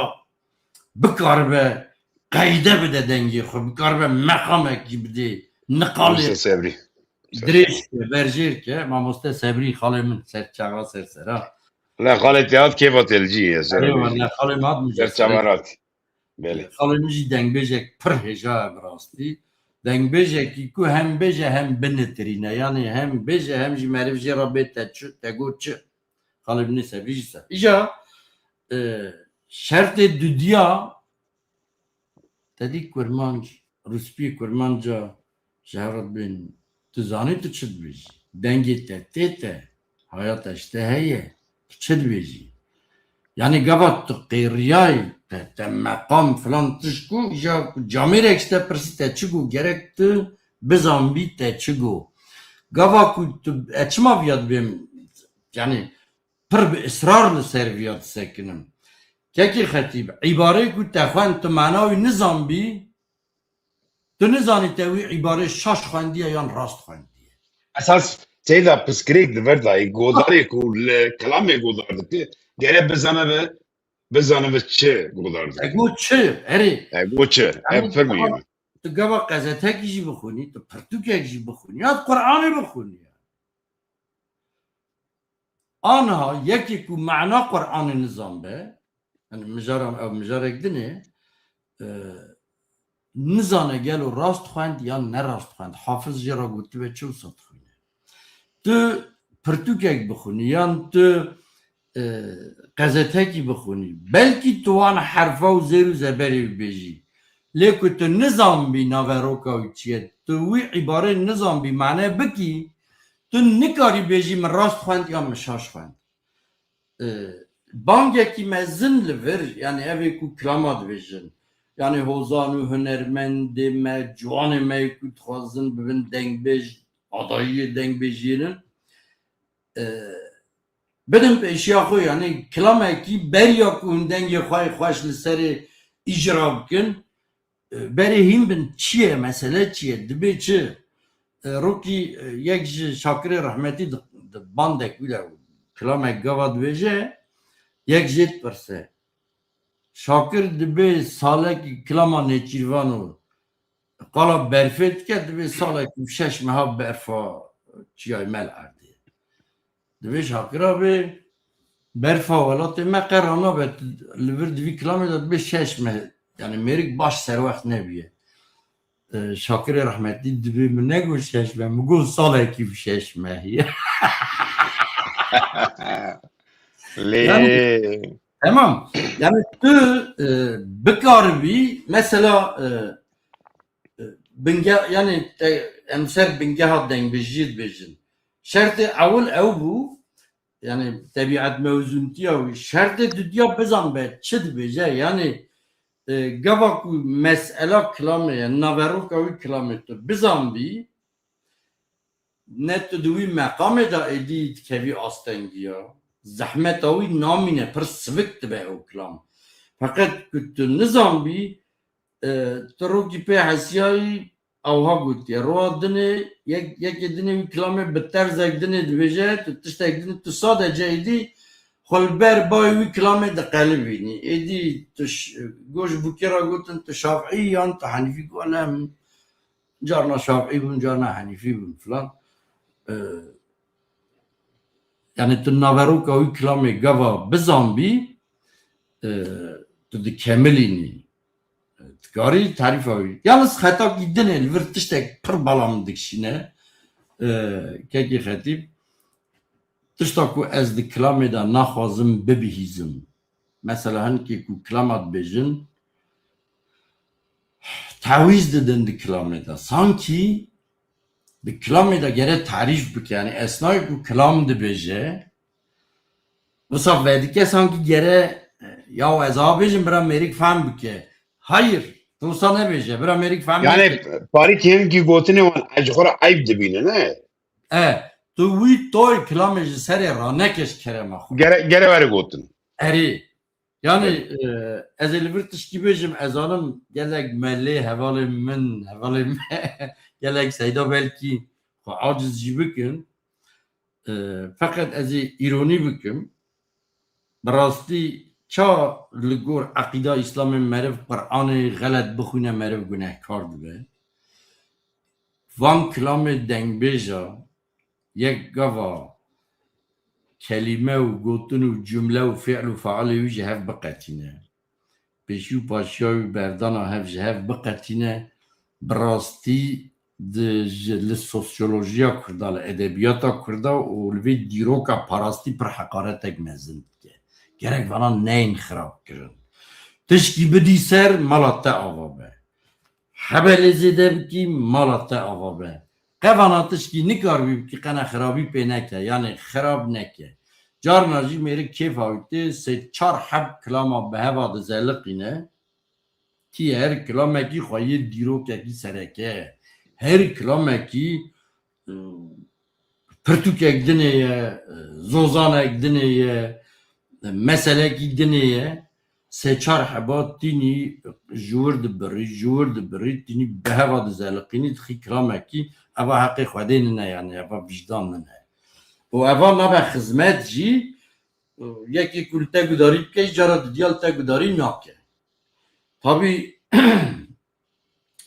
bikaribe qeyde bide dengê xwe, bikaribe meqamekî bidê, niqalê Mamoste Sebrî. Dirêj ke, berjêr ke, Mamoste Sebrî xalê min, ser çava ser sera. Le xalê te hat kêfa te li cî ye, ser Eyvallah, xalê min hat min ser çava rat. Belê. Xalê min jî dengbêjek pir hêja ye bi rastî. Dengbêjekî ku hem bêje hem binitirîne. Yani hem bêje hem jî meriv jê re bê te çi, te got çi. Xalê min ê Sebrî jî ser. Îja, e, şertê dudiya te dî kurmanc, rûspiyê kurmanca ji hev re dibên. Tu zanî tu çi dibêjî? Dengê te tê te, haya te ji te heye, tu çi dibêjî? Yani gava tu qêriyayî, te, te meqam filan tişt ku, îja ku camêrek ji te pirsî te çi got, gerek tu bizanbî te çi got. Gava ku tu, e, çima viya dibêm, yani pir bi israr li ser viya disekinim. Kekê Xetîb, îbareyê ku te xwend tu mana wî nizanbî, tu nizanî te wî îbarê şaş xwendiye yan rast xwendiye. Esas tê de piskirêk li vir dayî, godarê ku li kilamê godar dike, gere bizanibe, bizanibe çi godar dike. Ego çi? Erê. Ego çi? Ev pir muhîm e. Tu gava qezetekî jî bixwînî, tu pirtûkek jî bixwînî, ya Qur'anê bixwînî. Aniha yekê ku mana Qur'anê nizan be, yani mijara, ew mijarek din e, e, nizane gelo rast xwend yan ne rast xwend. Hafiz jê re gotibe çi wisa dixwîne. Tu pirtûkek bixwînî yan tu, e, qezetekî bixwînî. Belkî tu wan herfa û zêr û zeberê bibêjî. Lê ku tu nizanbî naveroka wî çi ye, tu wî îbarê nizanbî mane bikî, tu nikarî bêjî min rast xwend yan min şaş xwend. E, bangekî mezin li vir, yani evê ku kilama dibêjin. Yani hozan û hunermendê me, ciwanê me ku dixwazin bibin dengbêj, adayiyê dengbêjiyê ne. E, bidin pêşiya xwe, yani kilamekî beriya ku hûn dengê xwe yê xweş li serê îcra bikin, e, berê hîn bin çi ye, mesele çi ye, dibê çi? E, rokî, e, yek ji Şakirê rehmetî di, di bandek wî de kilamek gava dibêje, yek jê dipirse. Şakir dibê salekî kilama nêçîrvan û qala berfê dike, dibê salek û şeş meha berfa çiyayê me li erdê. Dibê Şakir abi, berfa welatê me qe ranabe, tu li vir di vî kilamê de dibê şeş meh, yani mêrik baş serwext nebûye. E, Şakirê rehmetî dibê min negot şeş meh, min got salekî û şeş mehî. Lê Yani, Temam. Yani tu, e, bikaribî, mesela, e, e, binge-, yani te, em ser bingeha dengbêjiyê dibêjin. Şertê ewil ew bû, yani tebiat mewzûntiya wî. Şertê dudiya bizan be çi dibêje, yani, e, gava ku mesela kilamê ye, naveroka wî kilamê tu bizanbî, ne tu di wî meqamê de êdî dikevî astengiya. Zehmeta wî namîne, pir sivik dibe ew kilam. Feqet ku tu nizanbî, e, tu rokî pê hesiyayî, ewha gotiye. Roa dinê, yek, yekê dinê wî kilamê bi terzek dinê dibêje, tu tiştek dinê, tu sadece êdî xwe li ber bayê wî kilamê diqelibînî. Êdî tu ş-, goş bûkê re gotin, tu şafî yan tu henîfî, got, ne, carna şafî bûn, carna henîfî bûn filan. E, yani tu naveroka wî kilamê gava bizanbî, e, tu dikemilînî. E, dikarî tarîfa wî. Yalnız xetakî din e, li vir tiştek pir bala min dikişîne. E, kekî Xetîb, tişta ku ez di kilamê de naxwazim bibihîzim. Mesela hinkê ku kilama dibêjin, tawîz didin di kilamê de. Sankî di kilamê de gere tarîf bike. Yani esnayê ku kilam dibêje, wisa vedike sankî gere, ya ez a bêjim bira mêrik fehm bike. Hayır, tu wisa nebêje, bira mêrik fehm Yani neke. Parîkî hinkî gotinê wan ez ji xwe re eyb dibîne, ne? E, tu wî toy kilamê ji serê raneke ji kerema xwe. Gere, gere were gotin. Erê. Yani, Evet. e, ez ê li vir tişkî bêjim, ez zanim gelek me lê hevalê min, hevalê me, gelek seyda belkî xwe aciz jî bikin. E, feqet ez ê îronî bikim. Bi rastî ça li gor eqîda Îslamê meriv Qur'anê xelet bixwîne, meriv gunehkar dibe. Van kilamê dengbêja yek gava kelîme û gotin û cumle û fi'l û fealê wî ji hev biqetîne. Pêşî û paşiya wî berdana hev ji hev biqetîne. Bi rastî di, ji, li sosyolojiya Kurda, li edebiyata Kurda û li vê dîroka parastî pir heqaretek mezin dike. Gerek vana neyên xirab kirin. Tişkî bidî ser, mala te ava be. Hebe lê zêde bikî, mala te ava be. Qe vana tişkî nikaribî bikî, qene xirabî pê neke, yanê xirab neke. Carna jî mêrik kêfa wî tê, sê çar heb kilama bi heva dizeliqîne. Kî her kilamekî xwe yê dîrokekî sereke ye. Her kilamekî, e, pirtûkek dinê ye, e, zozanek dinê ye, e, meselekî dinê ye. Sê çar heba tînî ji wir dibirî, ji wir dibirî, tînî bi heva dizeliqînî, dixî kilamekî, eva heqê Xwedê nine, yani eva vîjdan nine. û eva nabe xizmet jî, yekê ku li te gudarî bike, cara didiya li te gudarî nake. Tabî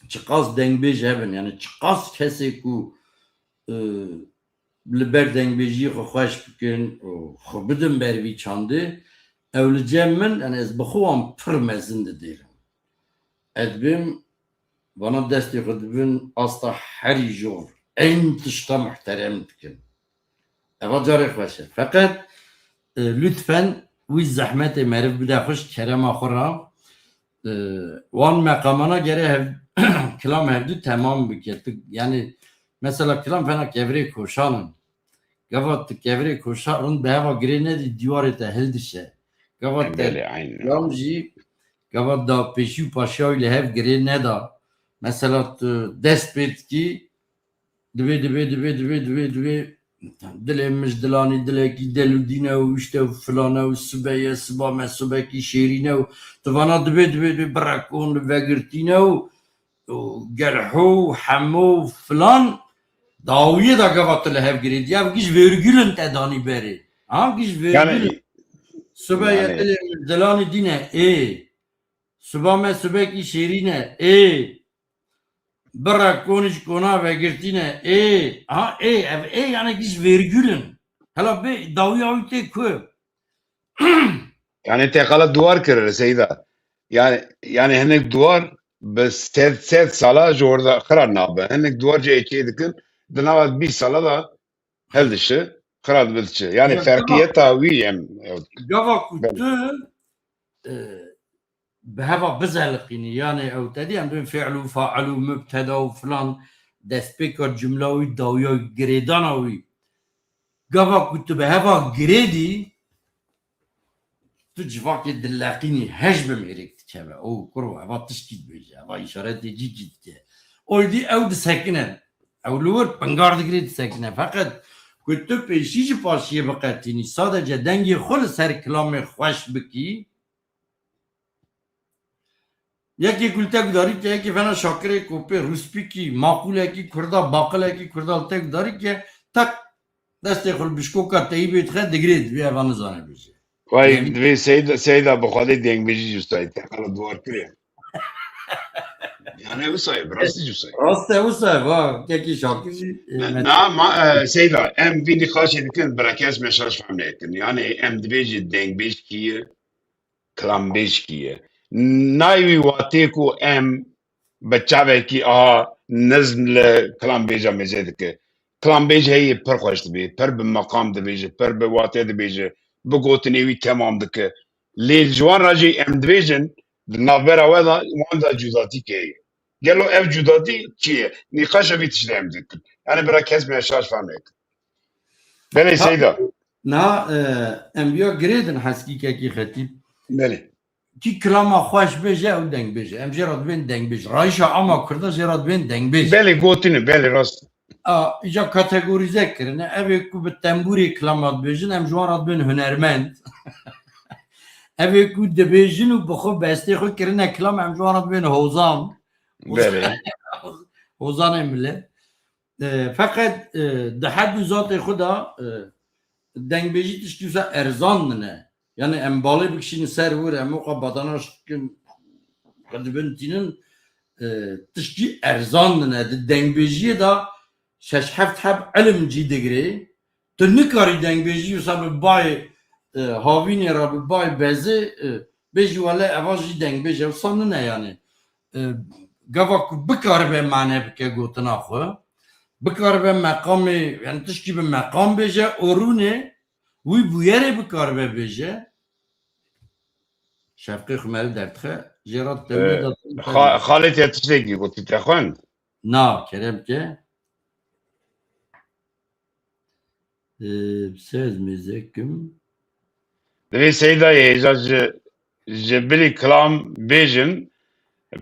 çiqas dengbêj hebin, yani çiqas kesê ku, e, li ber dengbêjiyê xwe xweş bikin û xwe bidin ber vî çandê, ew li cem min, yani ez bi xwe wan pir mezin didêrim. Ez dibêm, vana destê xwe dibin asta herî jor, eyn tişta muhterem dikin. Eva carê xweş e. Feqet, e, lütfen wî zehmetê meriv bide xwe ji kerema xwe re. E, wan meqamana gere hev-, kilam hevdu temam bike. Tu, yani, mesela kilam fena kevirê koşan in. Gava tu kevirê koşan rind bi heva girê nedî, dîwarê te hildişe. Gava te Belê, aynen. Kilam jî, gava da pêşî û paşiya wî li hev girê neda. Mesela tu dest pê dikî, Divê, divê, divê, divê, divê, divê dilê min ji dilanî dilekî delûdîne û işte û filane û sibe ye, siba me sibekî şêrîne û tu vana divê, divê, divê birekon li vegirtîne û, û gerho û hemo û filan dawiyê da gava tu li hev girêdî. Ev giş vêrgulin te danî berê. Ha, giş Yani, vêrgulin. Sibe ye yani dilê min ji dilanî dîne. Ê. Siba me sibekî şêrîne. Ê. Bira konî ji kona vegirtîne. Ê, ha, ê, ev ê, yani giş vêrgul in. Hela bê dawiya wî tê ku? Yani te xala duwar kirire Seyda. Yani, yani hinek duwar bi sed, sed sala ji orda xira nabe. Hinek duwar jê çê dikin, di nava bîst sala da hildişi, xira dibe diçe. Yani Ya, ferqiyeta wî em, ew dikin. Gava ku Belê. tu, e, bi heva bizeliqînî, yani ew te dî em dibên fi'l û fa'il û mubteda û filan destpêka cumla wî dawiya girêdana wî. Gava ku tu bi heva girêdî, tu civakê dileqînî, hej bi mêrek dikeve. O kurwa, eva tişkî dibêje, eva îşaretê cî cî dike. Oydî ew disekine. Ew li wir pingar digirê disekine. Feqet ku tu pêşî ji paşiyê biqetînî, sadece dengê xwe li ser kilamê xweş bikî, Yekê ku li te gudarî ke, yekê fena şakirê kopê, rûspîkî, maqûlekî kurda, baqilekî kurda li te gudarî ke, tak, destê xwe li bişkoka teyîbê dixe, digirê, divê eva nizane bêje. Vay, Yani divê Seyda, Seyda bi Xwedê dengbêjî jî wisa ye, te qala duwar kiriye. Yani wisa ye, bi rastî jî wisa ye. Rast e, wisa ye, va, kekî Şakir jî, e, Na, met- na, ma, e, Seyda, em vî nîqaşê dikin, bila kes me şaş fehm nekin. Yani em dibêjin dengbêj kî ye, kilambêj kî ye. Nayê wî watê ku em bi çavekî a nizm li kilambêja mêze dike. Kilambêj heye pir xweş dibê, pir bi meqam dibêje, pir bi wate dibêje, bi gotinê wî temam dike. Lê ji wan re jî em dibêjin, di navbera we de wan de cudatî heye. Gelo ev cudatî çi ye? Nîqaşa vî tiştê em dikin. Yani bira kes me şaş fehm nekin. Belê Ha, Seyda. Niha, e, em viya girêdin heskîkekî xetîb. Belê. Kî kilama xweş bêje, ew dengbêj e. Em jê re dibên dengbêj. Rayişa ama Kurda jê re dibên dengbêj. Belê, gotine, belê, rast. A, îca kategorîze kirine. Evê ku bi tembûrê kilama dibêjin, em ji wan re dibên hunermend. Evê ku dibêjin û bi xwe bestê xwe kirine kilam, em ji wan re dibên hozan. Belê. Hozanê millet. E, feqet, e, di hed û zatê xwe de, e, dengbêjî tiştî wisa erzan nine. Yani em balê bikişînin ser wir, em oqa badanaş dikin, xwe dibin tînin, e, tiştî erzan nine. Di dengbêjiyê de şeş heft heb ilim cî digirê. Tu nikarî dengbêjî wisa bi bayê, e, havînê re, bi bayê bezê, e, bêjî wele eva jî dengbêj e. Wisa nine yani. E, gava ku bikaribe mane bike gotina xwe, bikaribe meqamê, yani tişkî bi meqam bêje, orûnê wî bûyerê bikaribe bêje. Şefqê xwe meriv derdixe, jê re tewlî Ee, da. Xa-, Xalid ya tiştekî gotî te xwend? Na, kerem ke. Ee, bi se ez mêze kim? Divê Seyda ye, hêja ji, ji bilî kilam bêjin,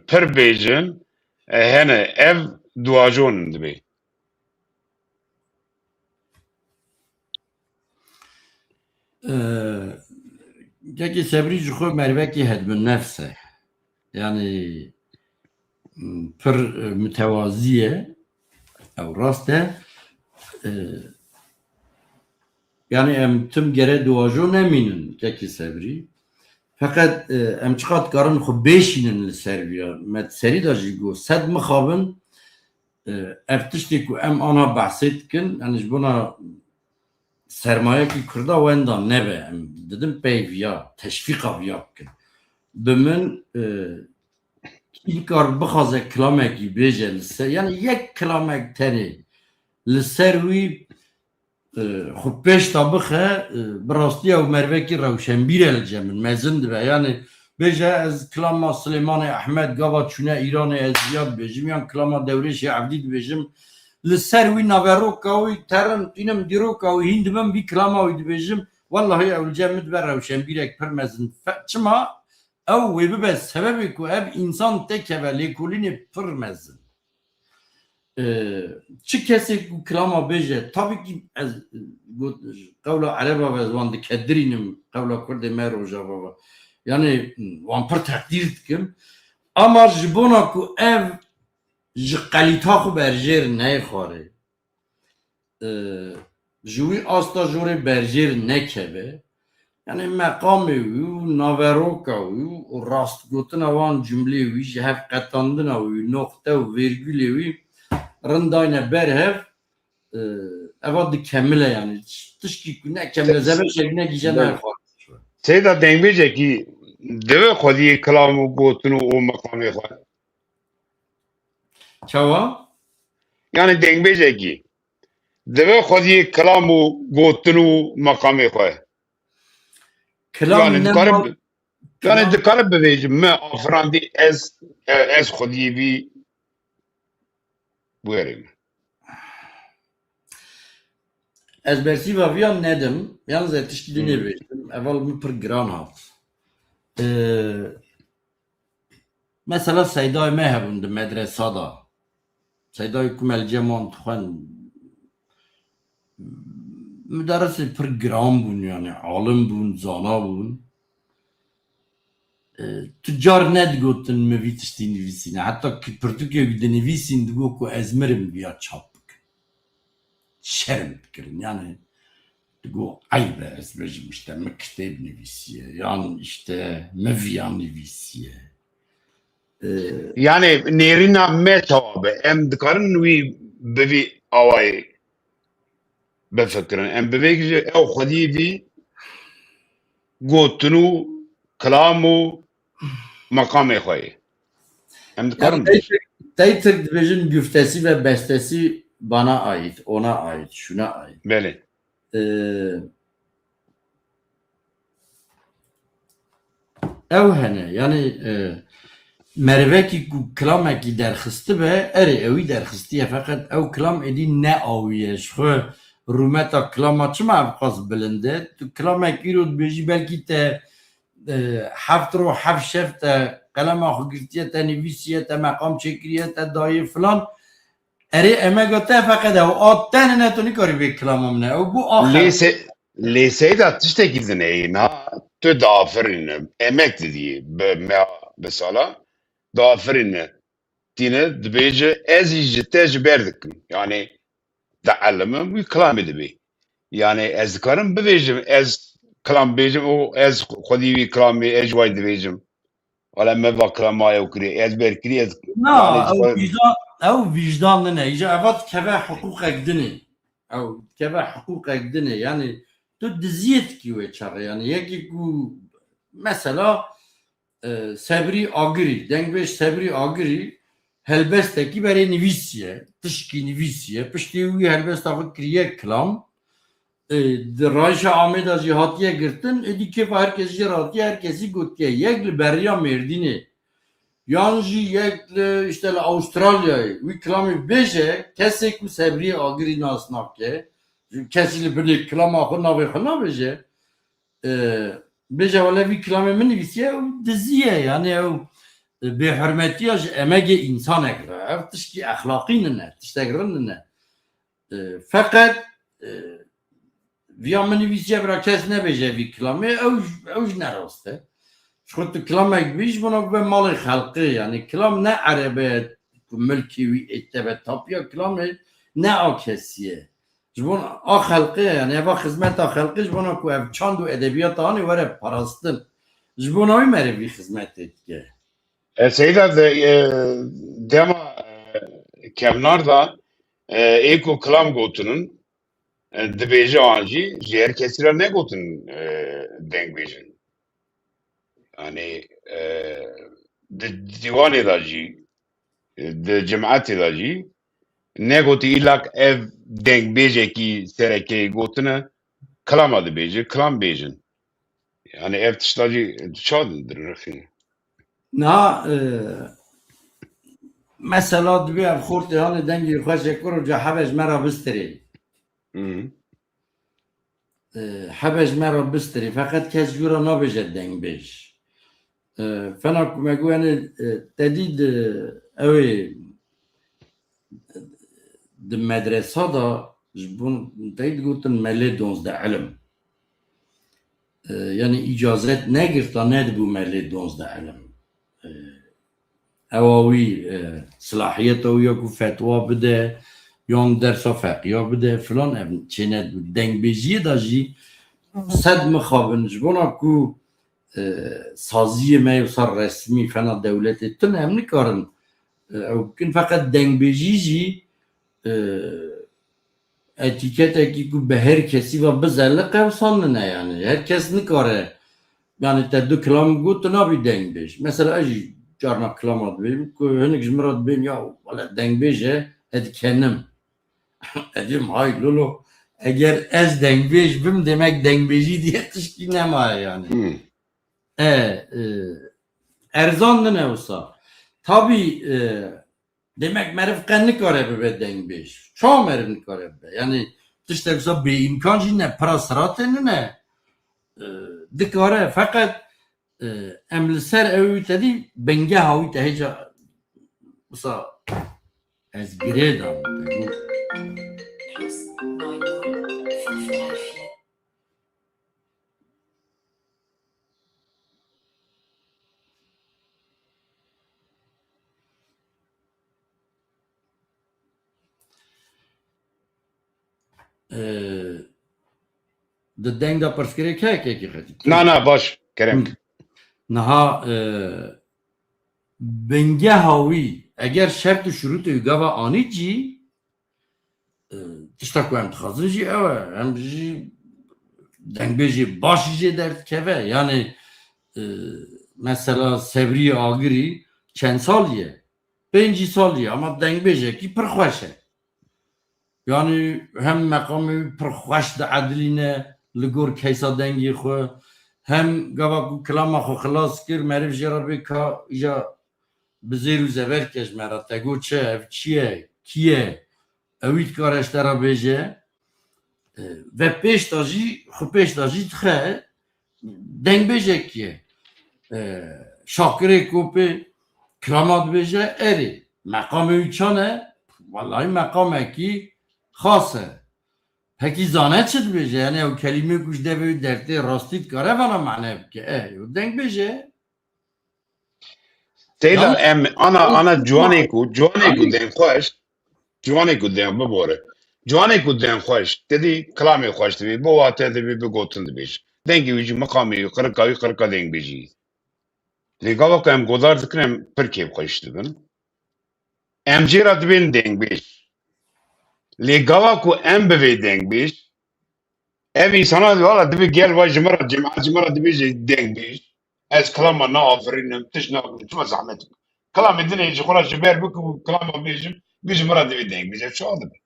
pir bêjin, e, hene ev duajon dibê. Ee, kekê Sebrî ji xwe mervekî hedbin nefs e. Yani, m, pir, e, mütevazî ye. Ew rast e. E, Yani em tim gere duwajo nemînin kekî Sebrî. Feqet, e, em çiqas dikarin xwe bêşînin li ser vî ya. Me di serî de jî got, sed mixabin, e, ev tiştê ku em ana behsê dikin, yani ji bona sermayekî Kurda wenda nebe, em didin pey viya, teşvîqa viya bikin. Bi min, e, kî bikar bixwaze kilamekî bêje li ser, yani yek kilamek tenê li ser wî, e, xwe pêş de bixe, e, bi rastî ew mervekî rewşenbîr e li cem min, mezin dibe. Yani bêje ez kilama Silêmanê Ehmed gava çûne Îranê ez viya dibêjim, yan kilama Dewrêşê Evdî dibêjim. Li ser wî naveroka wî terin tînim dîroka wî hîn dibim vî kilama wî dibêjim. Wellahî ew li cem min dibe rewşenbîrek pir mezin. Fe-, çima? Ew wê bibe sebebê ku ev însan têkeve lêkolînê pir mezin. Ee, çi kesê ku kilama bêje, tabii ki ez, e, got, qewla Ereba ve ez wan dikedirînim, qewla Kurdê me Rojava ve. Yani, wan pir teqdîr dikim. Ama ji bona ku ev ji qelîta xwe berjêr neyê xwarê, e, ji wî asta jorê berjêr nekeve. Yani meqamê wî û naveroka wî û rastgotina wan cumlê wî, ji hev qetandina wî, noqte û vêrgulê wî rindayne ber hev, e, eva dikemile yani. Tişkî ku nekemile, zebeşek negîje nayê xwe. Seyda dengbêjekî divê xwediyê kilam û gotin û, û meqamê xwe. Çawa? Yani dengbêjekî divê xwediyê kilam û gotin û meqamê xwe. Kilam yani ne dikare mal-, bi-, yani kilam dikare bibêjim, me afirandî ez, e, ez xwediyê vî buerê min. Ez bersîva viya nedim, yalnız ez tiştî dinê bêjim. Eval min pir giran hat. Ee, Mesela seydayê me hebûn di medresa de. Seydayê ku me li cem wan dixwend. Muderisê pir giran bûn, yani alim bûn, zana bûn. E, tu car nedigotin min vî tiştî nivîsîne. Heta ki pirtûkê wî dinivîsîn digot ku ez mirim viya çap bikin. Şerm dikirin. Yani digot eyb e ez bêjim işte min kitêb nivîsiye. Yan işte min viya nivîsiye. Ee, yani nêrîna me çawa be? Em dikarin wî bi vî awayî bifikirin. Em bi vê gişê ew xwediyê vî gotin û kilam û meqamê xwe yê. Em dikarin yani tey Tirk, tey Tirk dibêjin güftesi ve bestesi bana ait, ona ait, şuna ait. Belê. Ee, Ew hene, yani, e, merivekî ku kilamekî derxistibe, erê ewî derxistiye, feqet ew kilam êdî ne awî ye. Ji xwe rûmeta kilama çima ev qas bilind e? Tu kilamek îro dibêjî, belkî te, e, heft ro, heft şev te qelema xwe girtiye, te nivîsiye, te meqam çêkiriye, te daye filan. Erê, emega te feqet ew a tenine tu nikarî bê kilama min e. Ew bû axe. Lê se-, lê seyda tiştekî din heye, na tu diafirîne, emek didî bi me, bi sala, diafirîne. Tîne dibêje, ez jî ji te ji ber dikim. Yani, dielimin wî kilamê dibê. Yani, ez dikarim bibêjim, ez kilam bêjim û ez xwedî wî kilamê, ez ji wayî dibêjim. Wala me va kilama ew kirî, ez ber kirî, ez Na, yani, ew vîjdan, ew vîjdan din e. Îja eva dikeve hiqûqek din e. Ew dikeve hiqûqek din e. Yani tu diziyê dikî wê çaxê. Yani yekî ku mesela, e, Sebrî Agirî, dengbêj Sebrî Agirî helbestekî berê nivîsiye, tişkî nivîsiye. Piştî wî helbesta xwe kiriye kilam. E, di rayşa Amêda jî hatiye girtin, êdî kêfa her kes jê re hatiye, her kesî gotiye. Yek li beriya Mêrdînê, yan jî yek li, işte, li Avustralyayê, wî kilamê bêje, kesê ku Sebriyê Agirî nas nake, kes jî li binê kilama xwe navê xwe nabêje, e, bêje, wele vî kilamê min nivîsiye, ew dizî ye, yani ew, e, bêhurmetiya ji emegê însanek re, ev tişkî exlaqî nine, tiştek rind nine. E, feqet, e, viya min nivîsiye bira kes nebêje vî kilamê, ew, ew jî ne rast e. Ji xwe tu kilamek bî, ji bona bibe malê xelqê, yani kilam ne erebe ku milkê wî ê te be, tapiya kilamê ne a kesî ye. Ji bona a xelqê, yani eva xizmeta xelqê, ji bona ku ev çand û edebiyata anê were parastin. Ji bona wî meriv vî xizmetê dike. E, Seyda de, e, dema, e, kevnar da, e, ê ku kilam gotinin, e, dibêje an jî, ji her kesî re negotin, e, dengbêjin. Yani, e, di dîwanê de jî, e, di cimetê de jî, negotî îlak ev dengbêjekî serekeyê gotine, kilama dibêje, kilam bêjin. Yani ev tişta jî çawa din dirixîne? Niha, e, mesela dibê ev xortê hanê dengê xwe ji kur û ca hebe ji me re bistirê. Hı. E, hebe ji me re bistirê. Feqet kes ji wî re nabêje dengbêj. E, fena ku me got, yani, e, te dî di, ew ê di medresa de ji bo te digotin melê donzdeh ilim. E, yani îcazet negirta nedibû melê donzdeh ilim. E, ewa wî, e, silahiyeta wî ya ku fetwa bide, yan dersa feqiya bide filan, ev çê nedibû. Dengbêjiyê de jî sed mixabin ji bona ku, e, saziyê me yê wisa resmî fena dewletê tune, em nikarin, e, ew bikin. Feqet dengbêjî jî, e, etîketekî ku bi her kesî ve bizeliqe wisa nine yani. Her kes nikare, yani te du kilam got, tu nabî dengbêj. Mesela ez jî carna kilama dibêm ku hinek ji min re dibên, ya wele dengbêj e, ez dikenim. Ez dibêm, hay lolo, eger ez dengbêj bim, demek dengbêjî diye tişkî nemaye yani. Hı. E, e, erzan nine wisa. Tabî, e, demek meriv qe nikare bibe dengbêj. Çawa meriv nikare bibe? Yani tiştek wisa bêîmkan jî ne, pira siratê nine. E, dikare, feqet, e, em li ser ew te dî bingeha wî te hêca wisa ez girê dam. Ee, di deng de pirsgirêk heye kekî Xetîb? Na, na, baş, kerem. Niha, e, bingeha wî, eger şert û şurûtê wî gava anî cî, e, tişta ku em dixwazin jî ew e. Em jî dengbêjê baş jî jê derdikeve. Yani, e, mesela Sebrî Agirî çend salî ye? Pêncî salî ye, ama dengbêjekî pir xweş e. Yani hem meqamê wî pir xweş diedilîne li gor keysa dengê xwe, hem gava ku kilama xwe xilas kir, meriv jê re bê ka îja bi zêr û zever ke ji me re te got çi, ev çi ye, kî ye, ewî dikare ji te re bêje. E, ve pêş de jî, xwe pêş de jî dixe, dengbêjekî ye. E, Şakirê Kopê kilama dibêje, erê, meqamê wî çan e? Wellahî meqamekî xas e. Pekî zane çi dibêje? Yani ew kelîmê ku ji devê wî dertê rastî dikare vana mane bike. E, ew dengbêje. Seyda, em ana, ana ciwanê ku, ciwanê ku deng xweş, ciwanê ku deng bibore. Ciwanê ku deng xweş, te dî kilamê xweş dibê, bi wate dibê, bi gotin dibêj. Dengê wî jî miqamê wî, qirika wî, qirika dengbêjî. Lê gava ku em godar dikin, em pir kêfxweş dibin. Em jê re dibên dengbêj. Lê gava ku em bivê dengbêj, ev însana wala dibê gel va ji min re, cemaet ji min re dibêje dengbêj. Ez kilama naafirînim, tişt nakim, çima zehmet dikim? Kilamê din ê ji xwe re ji ber bikim û kilama bêjim, bi ji min re divê dengbêj. Ev çawa dibe?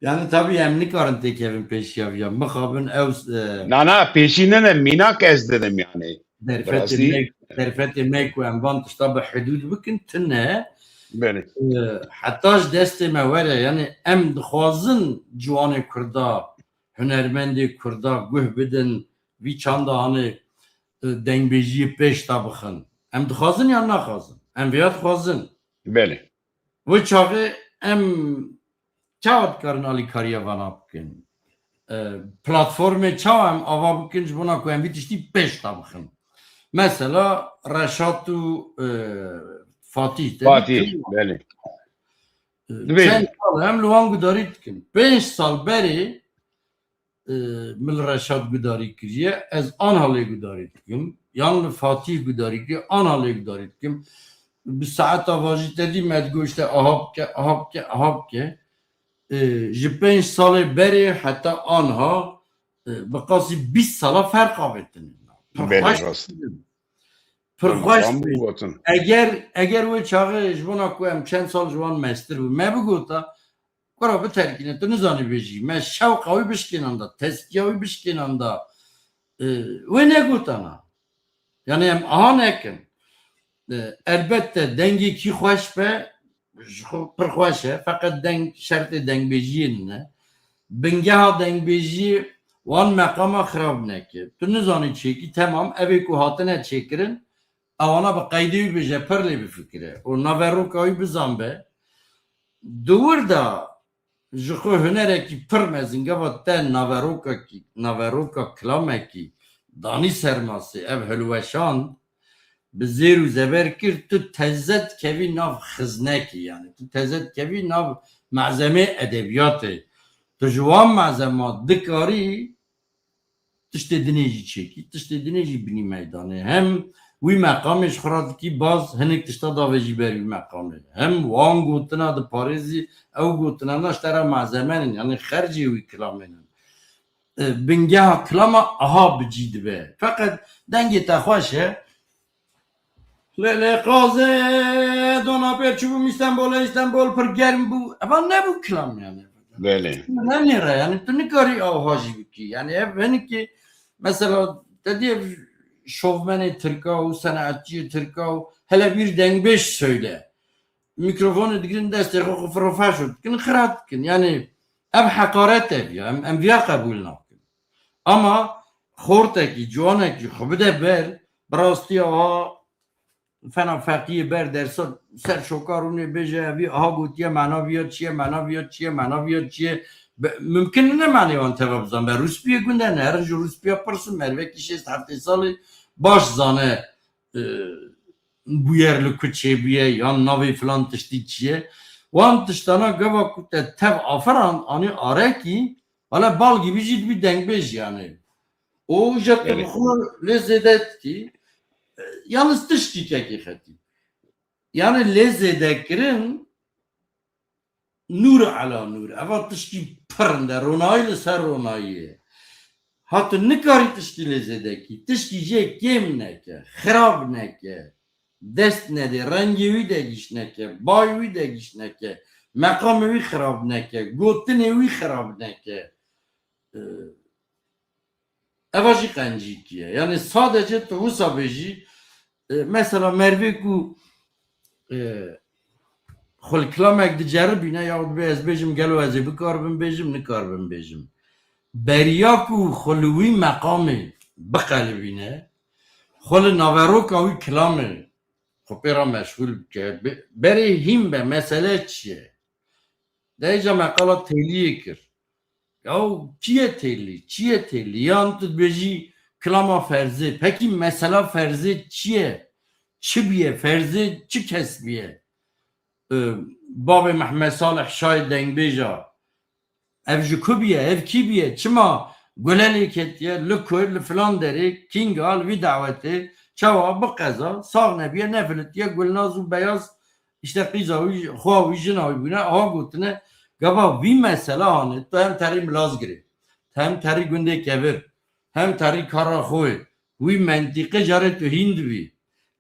Yani tabî em nikarin têkevin pêşiya viya. Mixabin ew, e, Na, na, pêşî ne, ne, mînak ez didim yani. Derfetê Rastî. me, derfetê me ku em van tişta bi hidûd bikin, tune. Belê. E, heta ji destê me were, yani em dixwazin ciwanê Kurda, hunermendê Kurda guh bidin, vî çanda hanê, e, dengbêjiyê pêş de bixin. Em dixwazin yan naxwazin? Em vêya dixwazin. Belê. Wê çaxê em çawa dikarin alîkariya vana bikin? E, platformê çawa em ava bikin ji bona ku em vî tiştî pêş de bixin? Mesela Reşat û, e, Fatîh, te dî Fatîh, kim? Belê. Dibê. Çend sal em li wan gudarî dikin. Pênc sal berê, e, min li Reşad gudarî kiriye. Ez anha lê gudarî dikim. Yan li Fatîh gudarî kiriye, anha lê gudarî dikim. Bi saeta vajî te dî me digot işte aha bike, aha bike, aha bike. E, ji pênc salê berê heta anha, e, bi qasî bîst sala ferq avêtine. Belê, rast. Pir xweş bû. Eger, eger wê çaxê ji bona ku em çend sal ji wan mestir bû, me bigota, kura biterkîne, tu nizanî bêjî, me şewqa wî bişkênan da, teskiya wî bişkênan da, e, wê negotana. Yani em aha nekin. E, elbette dengê kî xweş be, ji xwe pir xweş e, feqet deng, şertê dengbêjiyê nine. Bingeha dengbêjiyê wan meqama xirab neke. Tu nizanî çêkî, temam, evê ku hatine çêkirin, ewana bi qeydê wî bêje, pir lê bifikire û naveroka wî bizanbe. Di wir de ji xwe hunerekî pir mezin, gava te naverokekî, naveroka kilamekî danî ser masê, ev hilweşand, bi zêr û zeber kir, tu teze dikevî nav xiznekî, yani tu teze dikevî nav malzemê edebiyatê. Tu ji wan malzema dikarî tiştê dinê jî çêkî, tiştê dinê jî binî meydanê. Hem wî meqamê ji xwe re dikî baz, hinek tişta davêjî ber wî meqamê. Hem wan gotina diparêzî, ew gotinana ji te re malzeme nin, yani xercê wî kilamê nin. E, bingeha kilama aha bi cî dibe. Feqet dengê te xweş e, Lê, lê qazê dona pêr çûbûm Îstenbolê, Îstenbol pir germ bû. Eva nebû kilam yani. Belê. Nemêre yani, tu nikarî awha jî bikî. Yani ev hinikî mesela te dî ev şovmenê tirka û senetçiyê tirka û hele bir dengbêj söyle. Mikrofonu digirin destê xwe, xwe firofeşo dikin, xira dikin. Yani ev hekaret ev ya. Em, em viya qebûl nakin. Ama xortekî, ciwanekî xwe bide ber, bi rastî aha fena feqiyê ber dersa ser şoka rûnê bêje, evî aha gotiye, mena viya çi ye, mena viya çi ye, mena viya çi ye. Be-, mimkin nîne manê wan teva bizan. Be rûspiyê gund hene, herin ji rûspiya pirsin, mervekî şêst heftê salî baş zane, e, bûyer li ku çêbûye, yan navê filan tiştî çi ye. Wan tiştana gava ku te tev afiran, anî arekî, Wala bal gibi jî dibî dengbêj yani. O ja tu Belê. bi xwe lê zêde dikî. Yalnız tiştî kekî xetî. Yani lê zêde kirin nûr ala nûr. Eva tiştî pirinde, ronayî li ser ronayî ye. Ha tu nikarî tiştî lê zêde kî. Tiştî jê kêm neke, xirab neke. Dest nede, rengê wî de giş neke, bay wî de giş neke, meqamê wî xirab neke, gotinê wî xirab neke. Ee, eva jî qencîkî ye. Yani sadece tu wisa bêjî, e, mesela mervê ku, e, xwe li kilamek diceribîne, ya dibê ez bêjim, gelo ez ê bikaribim bêjim, nikaribim bêjim. Beriya ku xwe li wî meqamê biqelibîne, xwe li naveroka wî kilamê xwe pê re meşxûl bike. Be-, berê hîn be, mesele çi ye? De îca me qala têliyê kir. Yaw, kî ye têlî? Çi ye têlî? Yan tu dibêjî kilama ferzê. Pekî mesela ferzê çi ye? Çi bûye? Ferzê çi kes bûye? Ee, bavê Mehmet Salih Şahê dengbêja. Ev ji ku bûye? Ev kî bûye? Çima Gule lê ketiye, li ku, li filan derê, kînga, li vî dawetê, çawa bi qeza, sax nebûye, nefilitiye, Gulnaz û Beyaz, işte qîza wî, xwa wî, jina wî bûne, aha gotine, gava vî mesela hane, tu hem terî Milazgirê, hem terî gundê Kevir, hem terî kara xwe, wî mentîqe carê tu hîn dibî.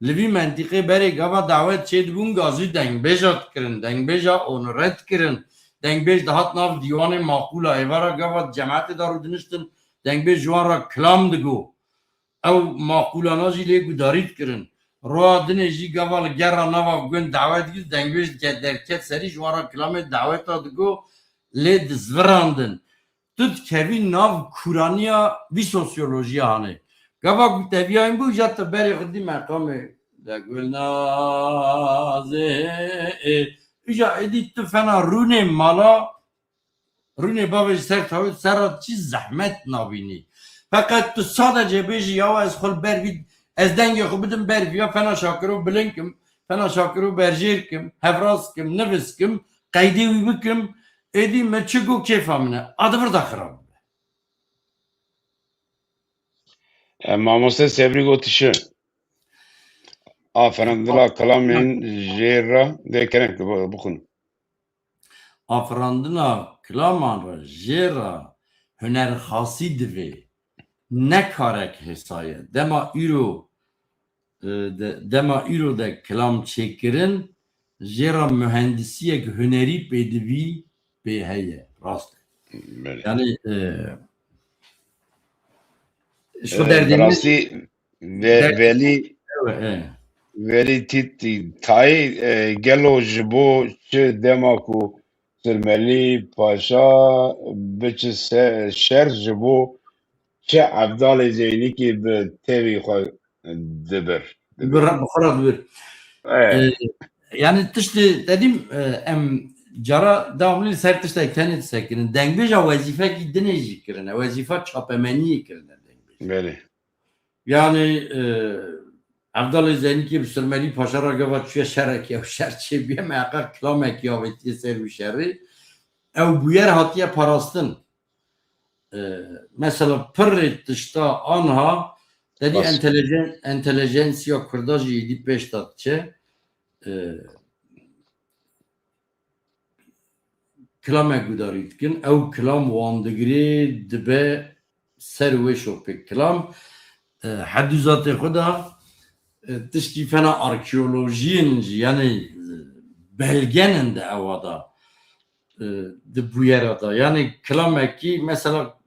Li vî mentîqê berê gava dawet çêdibûn, gazî dengbêja dikirin, dengbêja onore dikirin. Dengbêj dihat nav dîwanê maqûla êvara gava cemaetê de rûdiniştin, dengbêj ji wan re kilam digo. Ew maqûlana jî lê gudarî dikirin. Roya dinê jî gava li gera nava gund dawet dikir, dengbêj dike-, derket serî ji wan re kilamê daweta digo, lê dizvirandin. Tu dikevî nav kûraniya vî sosyolojiya hanê. Gava ku teviyayîn bû, ja te berê xwe dî meqamê de Gulnazê. Îja êdî tu fena rûnê mala, rûnê bavê ji ser tawê ser re çi zehmet nabînî. Feqet tu sadece bêjî, yawa ez xwe li ber vî, ez dengê xwe bidim ber vî, ya fena Şakiro bilind kim, fena Şakiro berjêr kim, hevraz kim, nivis kim, qeydê wî bikim, êdî me çi got kêfa min e. A di vir de xirab be. E, mamoste Sebrî gotişi. Afirandina kilamên jê re dê kerem ki bixwin. Afirandina kilaman re jê re hunerxasî divê. Ne karek hêsa ye. Dema îro, e, de, dema îro de kilam çêkirin, jê re muhendisiyek hunerî pêdivî pê heye. Rast e. Belê. Yani e, Ee, bi rastî ve, velî velî tî tayê e, gelo ji bo çi dema ku Sirmelî Paşa biçi se- şer ji bo çi Evdalê Zeynîkî bi tevî xwe dibir. Bi re- bi xwe re dibir. Evet. E, yani tiştê te dîm e, em cara devamlı ser tiştek tenê disekirin. Dengbêja wezîfekî dinê jî kirine. Wezîfa çapemeniyê kirine dengbêj. Belê. Yani e, Evdalê Zeynîkê bi Sirmelî Paşa re gava çûye şerekî ew şer çêbûye, meheqeq kilamekî avêtiye ser wî şerî. Ew bûyer hatiye parastin. E, mesela pirê tişta anha te dî Bas. entelijen- entelijensiya Kurda jî êdî pêş de diçe. E, kilamek gudarî dikin. Ew kilam wan digirê dibe ser wê şopê. Kilam e, hedû zatê xwe de e, tiştî fena arkeolojiyên jî, yani e, belgenin de ewa da e, di bûyera de. Yani kilamekî, mesela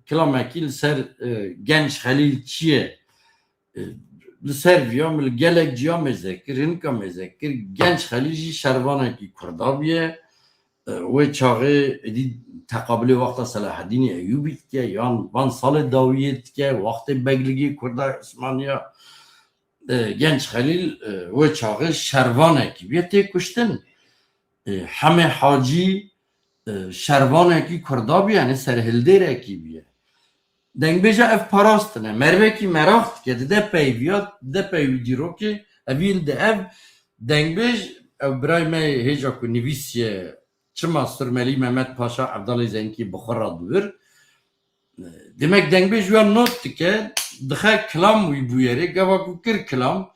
kilamekî li ser e, Genç Xelîl çi ye? E, li ser viya min li gelek ciya mêze kir, hinika mêze kir. Genç Xelîl jî şervanekî Kurda bûye. E, wê çaxê êdî teqabilê wexta Selahedînê Eyûbî dike, yan van salê dawiyê dike, wextê begligê Kurda Osmaniya. E, Genç Xelîl e, wê çaxê şervanekî bûye tê kuştin. E, Hemê Hacî e, şervanekî Kurda bûye, yani serhildêrekî bûye. Dengbêja ev parastine. Mervekî meraq dike, dide peyviya, dide peyvî dîrokê, evî li de ev dengbêj, ew birayê me hêja ku nivîsiye, çima Sirmelî Mehmet Paşa Evdalê Zeynîkî bi xwe re dibir. Demek dengbêj wiya not dike, dixe kilam wî bûyerê, gava ku kir kilam,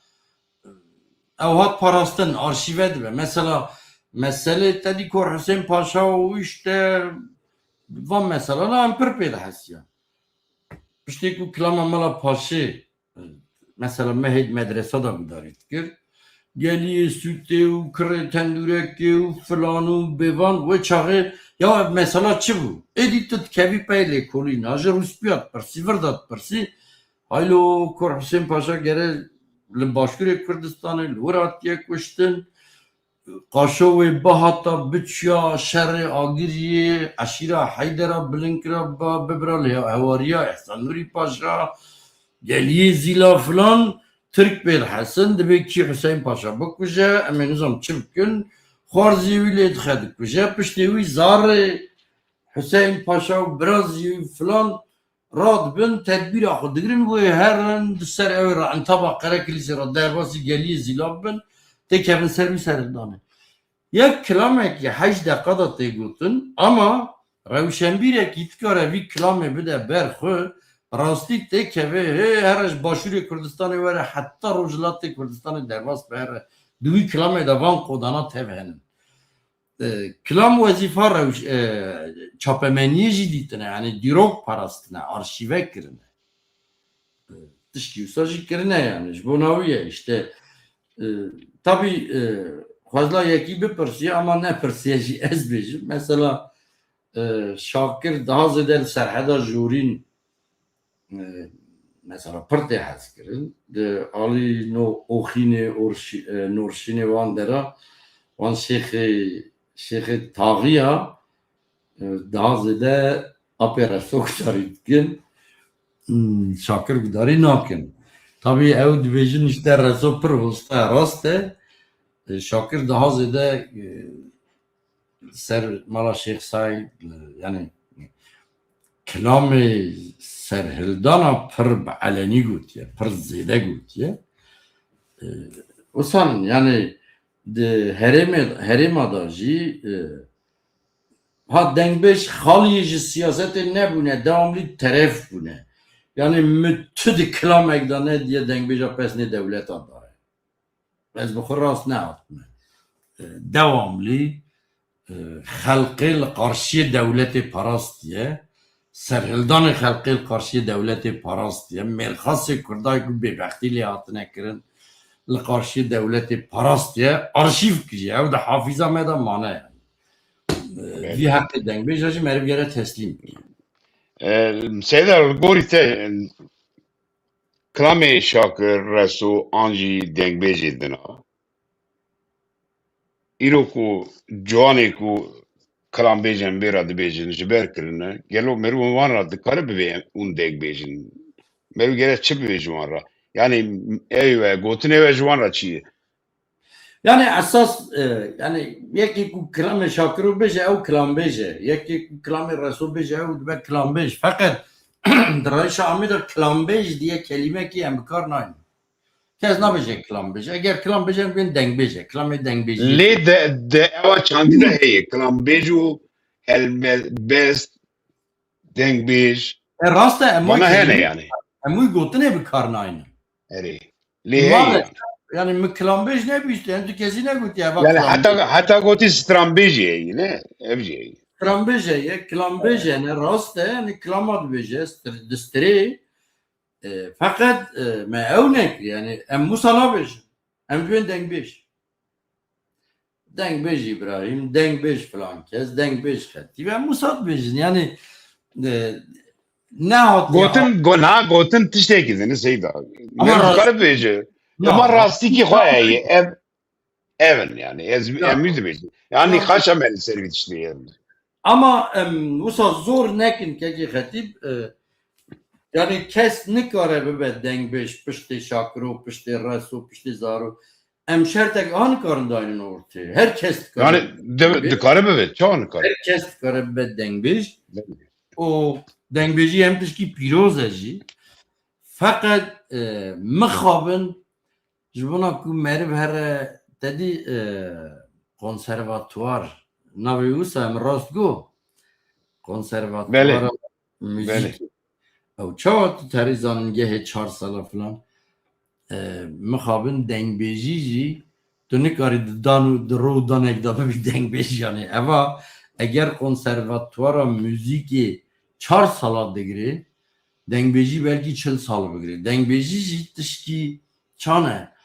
ew hat parastin, arşîve dibe. Mesela, meselê te dî Kor Husên Paşa û işte van mesela, na em pir pê dihesiyan. Piştê ku kilama Mela Paşê, mesela me hêd medresa da gudarî dikir. Geliyê sûtê û kirê tendûrekê û filan û bêvan wê çaxê ya ev mesela çi bû? Êdî tu dikevî pey lêkolîna, ji rûspîya dipirsî, vir de dipirsî. Haylo Kor Husên Paşa gere li Başûrê Kurdistanê li wir hatiye kuştin. Qaşo wê bihata biçiya şerê agiriyê, eşîra Heydera bilind kira ba bibira li hewariya Ehsan Nûrî Paşa, geliyê Zîla filan, Tirk pê dihesin, dibê kî Husên Paşa bikuje, em ê nizam çi bikin, xwarzî wî lê dixe dikuje, piştê wî zarê Husên Paşa û birazî wî filan radibin, tedbîra xwe digirin, wê herin di ser ew re Entaba Qerekilîsê re derbasî geliyê Zîla bibin, têkevin ser wî serhildanê. Yek kilamekî heşt deqa de tê gotin, ama rewşenbîrekî dikare vî kilamê bide ber xwe, rastî têkeve, hê here ji Başûrê Kurdistanê were heta Rojhilatê Kurdistanê derbas be here. Di wî kilamê de van qodana tev henin. E, kilam wezîfa rewş-, e, çapemeniyê jî dîtine, yani dîrok parastine, arşîve kirine. E, tiştî wisa jî kirine yani, ji bo navî ye işte. E, tabî e, xwezla yekî bipirsiye ama nepirsiye jî ez bêjim. Mesela e, Şakir daha zêde li Serheda Jorîn e, mesela pir tê hezkirin. Di alî no oxînê, orşî-, e, norşînê wan dera, wan şêxê, şêxê taxiya e, daha zêde apê reso gudarî dikin. Hmm, Şakir gudarî nakin. Tabî ew dibêjin işte reso pir hosta, rast e. E, Şakir daha zêde e, ser mala Şêx Saîd, e, yani kilamê serhildana pir bi elenî gotiye, pir zêde gotiye. E, Wisan yani di herêmê, herêma de jî, e, ha dengbêj xaliyê ji siyasetê nebûne, dewamlî teref bûne. Yani min tu di kilamek de nediye dengbêja pesnê dewleta dayê. Ez bi xwe rast nehatime. E, dewamlî, e, xelkê li qarşiyê dewletê parastiye, serhildanê xelkê li qarşiyê dewletê parastiye, mêrxasê Kurda ku bêbextî lê hatine kirin, li qarşiyê dewletê parastiye, arşîv kiriye. Ew di hafîza me de mane yani. E, Belê. Vî heqê dengbêja jî meriv gere teslîm bike. E, Seyda, li gorî te, kilamê Şakir, Reso an jî dengbêjê din a. Îro ku ciwanê ku kilambêj em vê re dibêjin, ji ber kirine, gelo meriv wan re dikare bibê hûn dengbêj in? Meriv gere çi bibê ji wan re? Yani, ey we, gotinê we ji wan re çi ye? Yani esas, e, yani yekê ku kilamê Şakiro bêje, ew kilambêj e. Yekê ku kilamê Reso bêje, ew dibe kilambêj. Feqet di rayişa Amê de kilambêj diye kelîmekî em bi kar naynin. Kes nabêje kilambêj. Eger kilambêj em bên dengbêj e. Kilamê dengbêjî. Lê de, de ewa çandî de heye. Kilambêj û helbest, dengbêj. E, rast e, em Bana wî hene kelîme-, yani. Em wî gotinê bi kar naynin. Erê. Lê heye Maalesef. Yani. Yani min kilambêj nebîst, em tu kesî negotiye, eva Yani kilambêj. Heta, heta gotî stranbêjî heye, ne? Ev jî heye. Stranbêj heye, kilambêj hene, rast e, yani kilama dibêje, stir-, distirê. E, feqet, e, me ew nekir, yani em wisa nabêjin. Em dibên dengbêj. Dengbêj Îbrahîm, dengbêj filan kes, dengbêj Xetîb. Em wisa dibêjin, yani, e, nehat Gotin, go-, na, gotin tiştekî din e, Seyda. Ama Meriv rast- dikare bêje. Na, Ama rast- rastîkî xwe heye. Ev, ev in yani. Ez, Ya. em wî dibêjin. Yani Ya. Xaşa me li ser vî tiştê ev. Ama em wisa zor nekin kekê Xetîb, e, yani kes nikare bibe dengbêj piştê Şakiro, piştê Reso, piştê Zaro. Em şertek a nikarin daynin ortê. Her kes dikare Yani bibe de-, dengbêj. Dikare bibe, çawa nikare? Her kes dikare bibe dengbêj. Belê. O dengbêjî hem tişkî pîroz e jî. Feqet, e, mixabin Ji bona ku meriv here te dî, e, konservatuar, navê wisa min rast got? Konservatuara Belê. Muzîkê. Belê. Ew çawa tu terî zanîngehê çar sala filan? E, mixabin dengbêjî jî tu nikarî di dan û di ro û danek de bibî dengbêj, yani. Eva eger konservatuara muzîkê çar sala digirê, dengbêjî belkî çil sal bigirê. Dengbêjî jî tişkî çan e.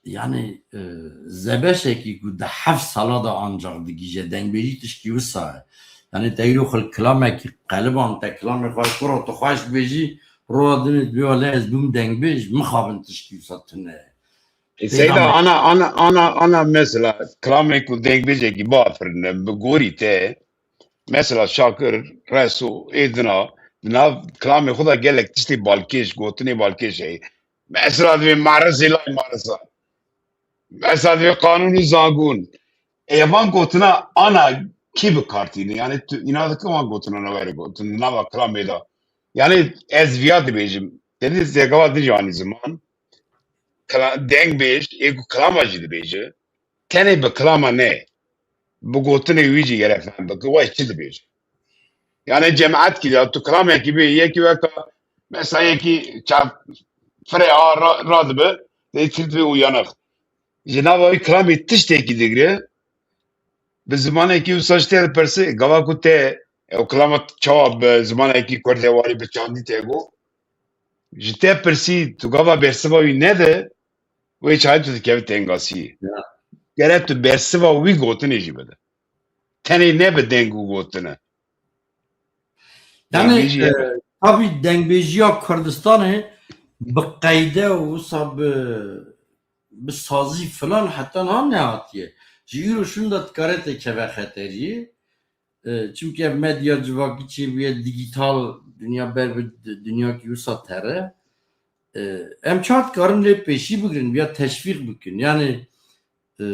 Yani, e, zebeşekî ku di heft sala de ancak digihîje, dengbêjî tişkî wisa ye. Yani, te îro xil kilamekî qeliban, te kilamê xwe kuro tu xweş bêjî, roja dinê dibê, wele ez bûm dengbêj, mixabin tişkî wisa tune ye. E, Seyda, ana, ana, ana, ana mesela, kilamê ku dengbêjekî biafirine, bi gorî te, mesela Şakir, Reso, ê dina, di nav kilamê xwe de gelek tiştê balkêş, gotinê balkêş heye. Mesela divê marisê lay marisa. Mesela divê qanûn û zagûn. Ê, van gotina ana kî bi kar tîne? Yani tu îna dike van gotina navere gotin, di nava kilamê de. Yani ez viya dibêjim. Tenê zêgava din jî anî ziman. Kila-, dengbêj, ê ku kilama jî dibêje. Tenê bi kilama ne. Bi gotinê wî jî gere fehm bike. Wê çi dibêje? Yani cemaetkî de tu kilamekî bê, yekî weka, mesela yekî çav firê a ra, radibe, dê çi dibê uyanık. Ji nava wî kilamî tiştekî digre, bi zimanekî wisa ji te dipirsê, gava ku te ew kilama çawa bi zimanekî kurdê warî bi çandî te got, ji te pirsî, tu gava bersiva wî nede, wê çaxê tu dikevî tengasiyê. Ya. Gere tu bersiva wî gotinê jî bide. Tenê ne bi deng û gotine. Yani, Dengbêjî e, ye. Tabî dengbêjiya Kurdistanê bi qeyde û wisa bi, bi sazî filan heta niha nehatiye. Ji îro şûnde dikare têkeve xeteriyê. E, çimkî ev medya civakî çêbûye, dîgîtal dinya ber bi di-, dinyakî wisa tere. E, em çawa dikarin lê pêşî bigirin, ya teşvîq bikin? Yani, e,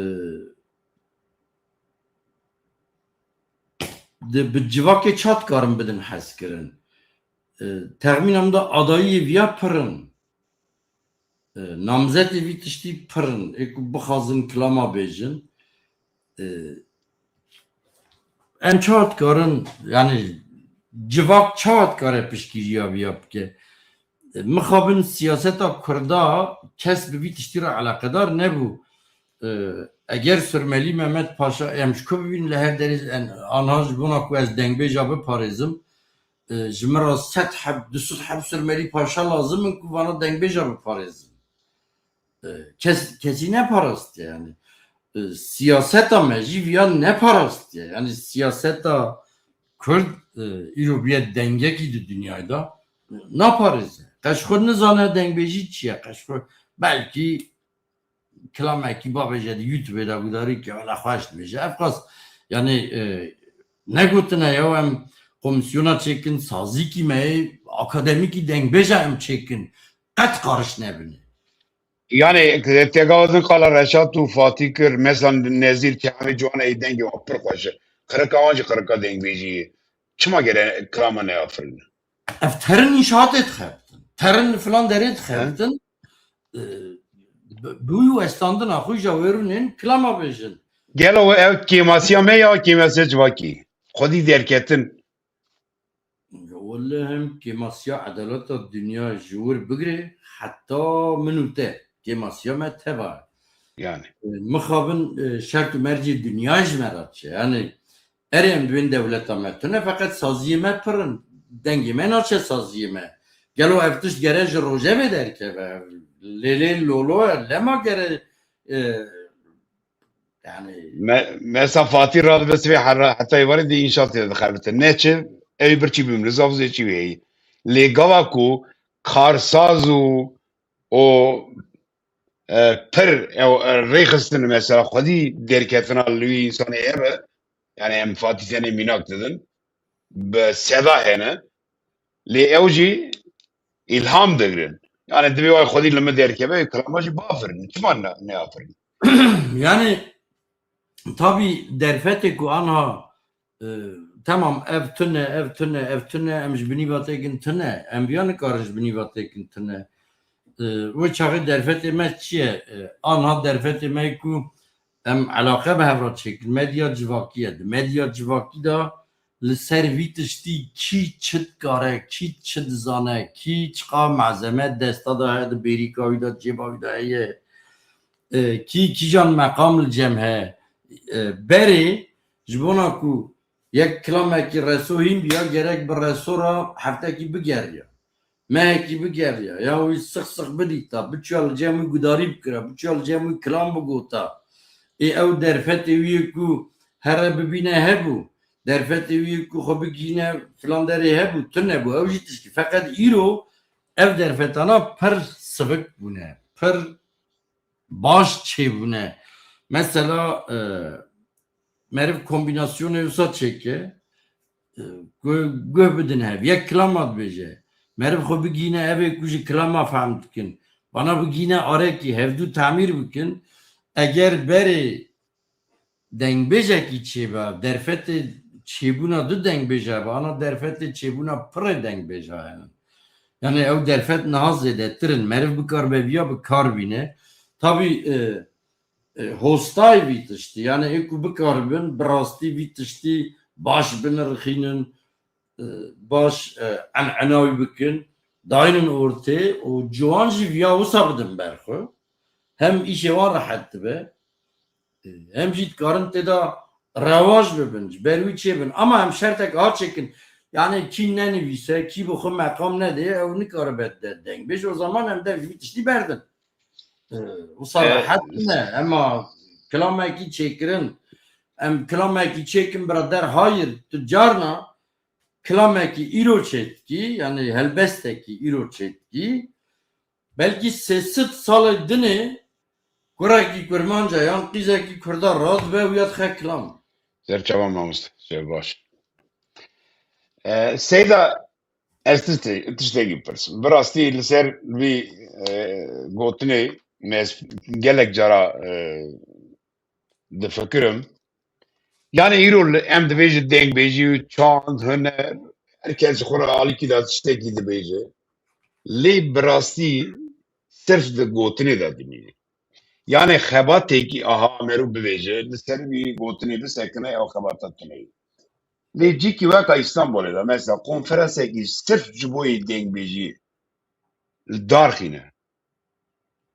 di, bi civakê çawa dikarin bidin hezkirin? E, texmîna min de adayiyê viya pir in. E, namzetê vî tiştî pir in. Ê ku bixwazin kilama bêjin, e, em çawa dikarin, yani civak çawa dikare piştgiriya viya bike? E, mixabin siyaseta Kurda kes bi vî tiştî re eleqedar nebû. E, eger Surmelî Mehmet Paşa, em ji ku bibînin li her derê, en, anha ji bona ku ez dengbêja biparêzim, e, ji min re sed heb, du sed heb Surmelî Paşa lazim in ku vana dengbêja biparêzin. E, kes, kesî neparastiye yani. E, siyaseta me jî viya neparastiye. Yani siyaseta Kurd, e, îro bûye dengekî di dinyayê de, e, naparêze. Qeş xwe nizane dengbêjî çi ye? Qeş xwe belkî kilamekî bavêje di YouTube de gudarî ke wela xweş dibêje. Ev qas yani, e, negotine ya em komîsyona çêkin, sazîkî me yê akademîkî dengbêja em çêkin. Qet qariş nebine. Yani têgazin qala Reşat û Fatî kir, mesela Nezîr Kemî ciwan ey dengê wan pir xweş e. Qirika wan jî qirika dengbêjî ye. Çima gere kilama neafirin? Ev terin înşaatê dixebitin. Terin filan derê dixebitin. E, bi, bi wî westandina xwe ji wê rûnên kilama bêjin. Gelo ev kêmasiya me ya kêmasiya civakî? Xwedî derketin. Wele hem kêmasiya edaleta dinya ji wir bigire heta min û te. Kêmasiya me teva. Yani. E, mixabin, e, şert û mercê dinya ji me re çi? Yani, erê em di wên dewleta me tune, feqet saziyê me pir in. Dengê me naçe saziyê me. Gelo ev tişt gere ji rojevê derkeve? Lêlê lolo e, lema gere, e, yani Me, mesela Fatî radibe sibê herra, heta êvarê dê înşaatê de dixebitin. Ne çi? Ew ê birçî bimre, zaf zê çî wê heyî. Lê gava ku karsaz û o, e, pir ew, e, rêxistin mesela xwedî derketina li wî însanê hebe, yani em Fatî tenê mînak didin, bi seda hene, lê ew jî îlham digirin. Yani divê wayê xwedî li min derkeve, kilama jî bafirin. Çima ne, neafirin? Yani tabî derfetê ku anha, e, temam ev tune, ev tune, ev tune, em ji binî ve têkin tune. Em viya nikarin ji binî ve têkin tune. E, wê çaxê derfetê me çi ye? E, anha derfetê me ku em elaqe bi hev re çêkin. Medya civakî ye. Di medya civakî de li ser vî tiştî kî çi dikare, kî çi dizane, kî çiqa malzeme desta de heye, di bêrîka wî de, cêba wî de heye, e, kî kîjan meqam li cem heye. E, berê ji bona ku yek kilamekî reso hîn biya, gerek bi reso re heftekî bigeriya. Mehekî bigeriya, ya wî six six bidîta, biçiya li cem wî gudarî bikira, biçiya li cem wî kilam bigota. Ê ew derfetê wî yê ku here bibîne hebû, derfetê wî yê ku xwe bigihîne filan derê hebû, tune bû, ew jî tişkî. Feqet îro ev derfetana pir sivik bûne, pir baş çêbûne. Mesela, e, meriv kombînasyonê wisa çêke, e, guh, guh bidin hev. Yek kilama dibêje. Meriv xwe bigihîne evê ku ji kilama fehm dikin. Vana bigihîne arekî, hevdû temîr bikin. Eger berê dengbêjekî çêbe, derfetê çêbûna du dengbêj hebe, ana derfetê çêbûna pirê dengbêja hene. Yani ew derfet niha zêdetir in. Meriv bikaribe viya bi kar bîne. Tabî, e, e, hostayê vî tiştî, yani ê ku bikaribin, bi rastî vî tiştî baş binirxînin, e, baş, e, enenawî bikin, daynin ortê û ciwan jî viya wisa bidin ber xwe. Hem îşê wan rehet dibe, e, hem jî dikarin tê de rewac bibin, ji ber wî çêbin. Ama em şertek a çêkin, yani kî nenivîse, kî bi xwe meqam nedê, ew nikaribe de dengbêj. O zaman em dev ji vî tiştî berdin. E, wisa E, rehet ne, ema kilamekî çêkirin, em kilamekî çêkin birader, hayir, tu carna kilamekî îro çêdikî, yani helbestekî îro çêdikî, belkî sê sed salê dinê kurekî kurmanca yan qîzekî kurda radibe û ya dixe kilam. Serçava mamoste, ser baş. E, Seyda, ez tişte-, tiştekî pirsim. Bi rastî li ser vî, e, gotinê me ez gelek cara, e, difikirim. Yani îro li, em dibêjin dengbêjî û çand, huner, her kes ji xwe re alîkî de tiştekî dibêje. Lê bi rastî sirf di gotinê de dimîne. Yanê xebatekî aha merû bibêje, li ser wî gotinê bisekine, ew xebata tune ye. Lê cîkî weka Îstanbulê de, mesela konferansekî sirf ji bo yê dengbêjiyê li dar xîne.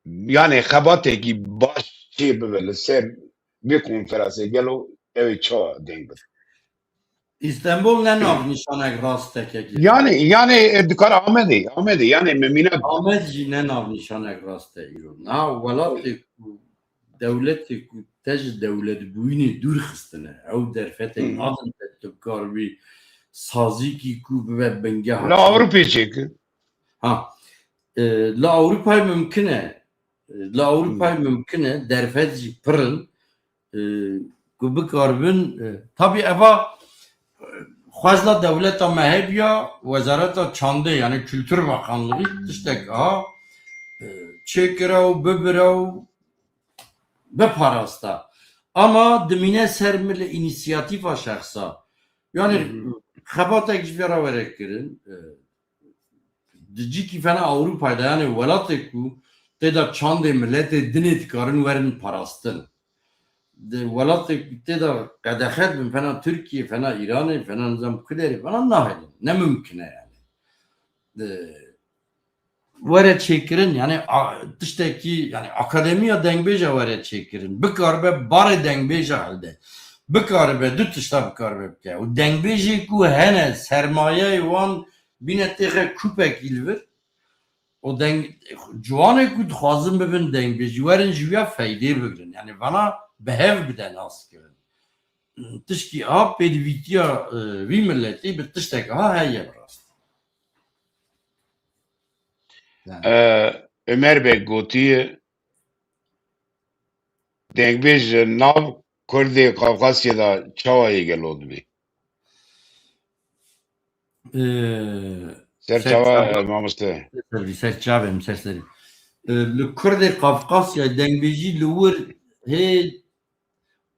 Yanê xebatekî baş çê bibe li ser vê konferansê, gelo ew ê çawa deng bide? Îstanbul ne navnîşanek rast e kekê. Yanê, yanê, e, dikar Amedê, Amedê, yanê me mînak Amed jî ne navnîşanek rast e îro. Niha welatê ku, dewletê ku te ji dewletbûyînê dûr xistine, ew derfetê Hmm. nadin te, tu karibî sazîkî ku bibe bingeh. Li Ewropê çêkir. Ha. E, li Ewropayê mimkin e. E, li Ewropayê Hmm. mimkin e, derfet jî pir in. E, ku bikaribin, e, tabî eva, e, xwezla dewleta me hebiya, Wezareta Çandê, yani Kültür Bakanlığı tiştek a, e, çêkira û bibira û biparasta. Ama dimîne ser milê, înisiyatîfa şexsa. Yani Hı hı. xebatek ji vê re were kirin, e, di cîkî fena Ewropayê de, yani welatê ku tê de çandê miletê dinê dikarin werin parastin. Di welatê ku tê de qedexe dibin, fena Tirkiye, fena Îranê, fena nizam ku derê, fena nahêlin. Ne mimkin e yani. Di were çêkirin, yani a-, tiştekî, yani akademiya dengbêja were çêkirin. Bikaribe barê dengbêja hilde. Bikaribe du tişta bikaribe bike. Û dengbêjê ku hene, sermayeyê wan bîne têxe kupekî li vir. Û deng-, ciwanê ku dixwazin bibin dengbêjî, werin ji wîya feydê bigrin. Yani vana bi hev bide naskirin. Tişkî a pêdivîtiya, e, vî miletî bi tiştek a heye bi rast. Yani. E, Ömer Beg gotiye, dengbêj li nav Kurdê Qafqasyê de çawa yê gelo dibê? Ee, Ser ser çawa, çawa? Mamoste? Ser serî, ser çavê min, ser serî. Ee, li Kurdê Qafqasyayê dengbêjî li wir hê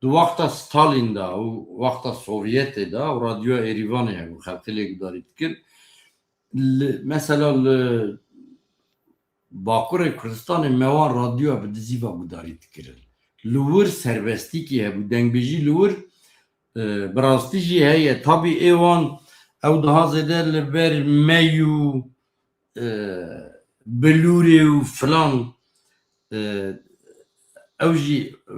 di wexta Stalin de û wexta Sovyetê de û Radyoya Êrîvanê hebû, xelkê lê gudarî dikir. Li, mesela li Bakurê Kurdistanê me wan radyoya bi dizî ve gudarî dikirin. Li wir serbestîkî hebû, dengbêjî li wir, e, bi rastî jî heye. Tabî ê wan ew daha zêde li ber mey û, e, bilûrê û filan, e, ew jî, e,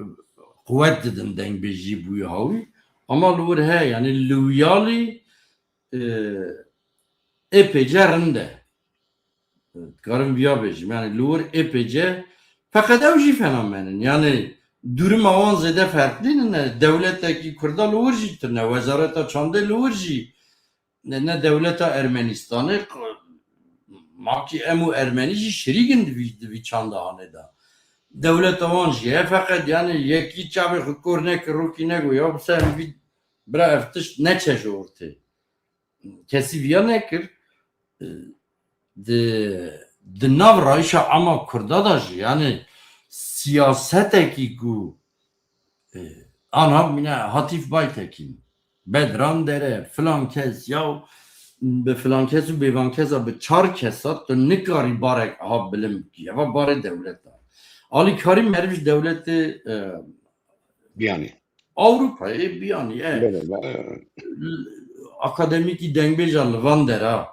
quwet didin dengbêjî bûyî hawî. Ama li wir heye, yani li wiyalî, e, ê pêce rind e. Dikarim viya bêjim. Yani li wir ê pêce feqet ew jî fenomen in. Yani duruma wan zêde ferqlî nîne. Dewletekî Kurda li wir jî tune. Wezareta çandê li wir jî ne, ne dewleta Ermenistanê, makî em û Ermenî jî şirîk in di vî, di vî çandahanê de. Dewleta wan jî heye, feqet yani yekî çavê xwe kor nekir, rokî nego, ya bi ser vî bira ev tişt neçe ji ortê. Kesî viya nekir. Di, di nav rayişa ama Kurda da jî, yani siyasetekî ku, e, anha bîne Hatîf Baytekîn, Bedran Dere, filan kes, ya bi filan kes û bêvan kesa bi çar kesa tu nikarî barek aha bilind bikî. Eva barê dewleta. Alîkarî meriv ji dewletê, e, Biyanî. Ewropayê biyanî, e. Belê, belê. Akademîkî dengbêja li van dera,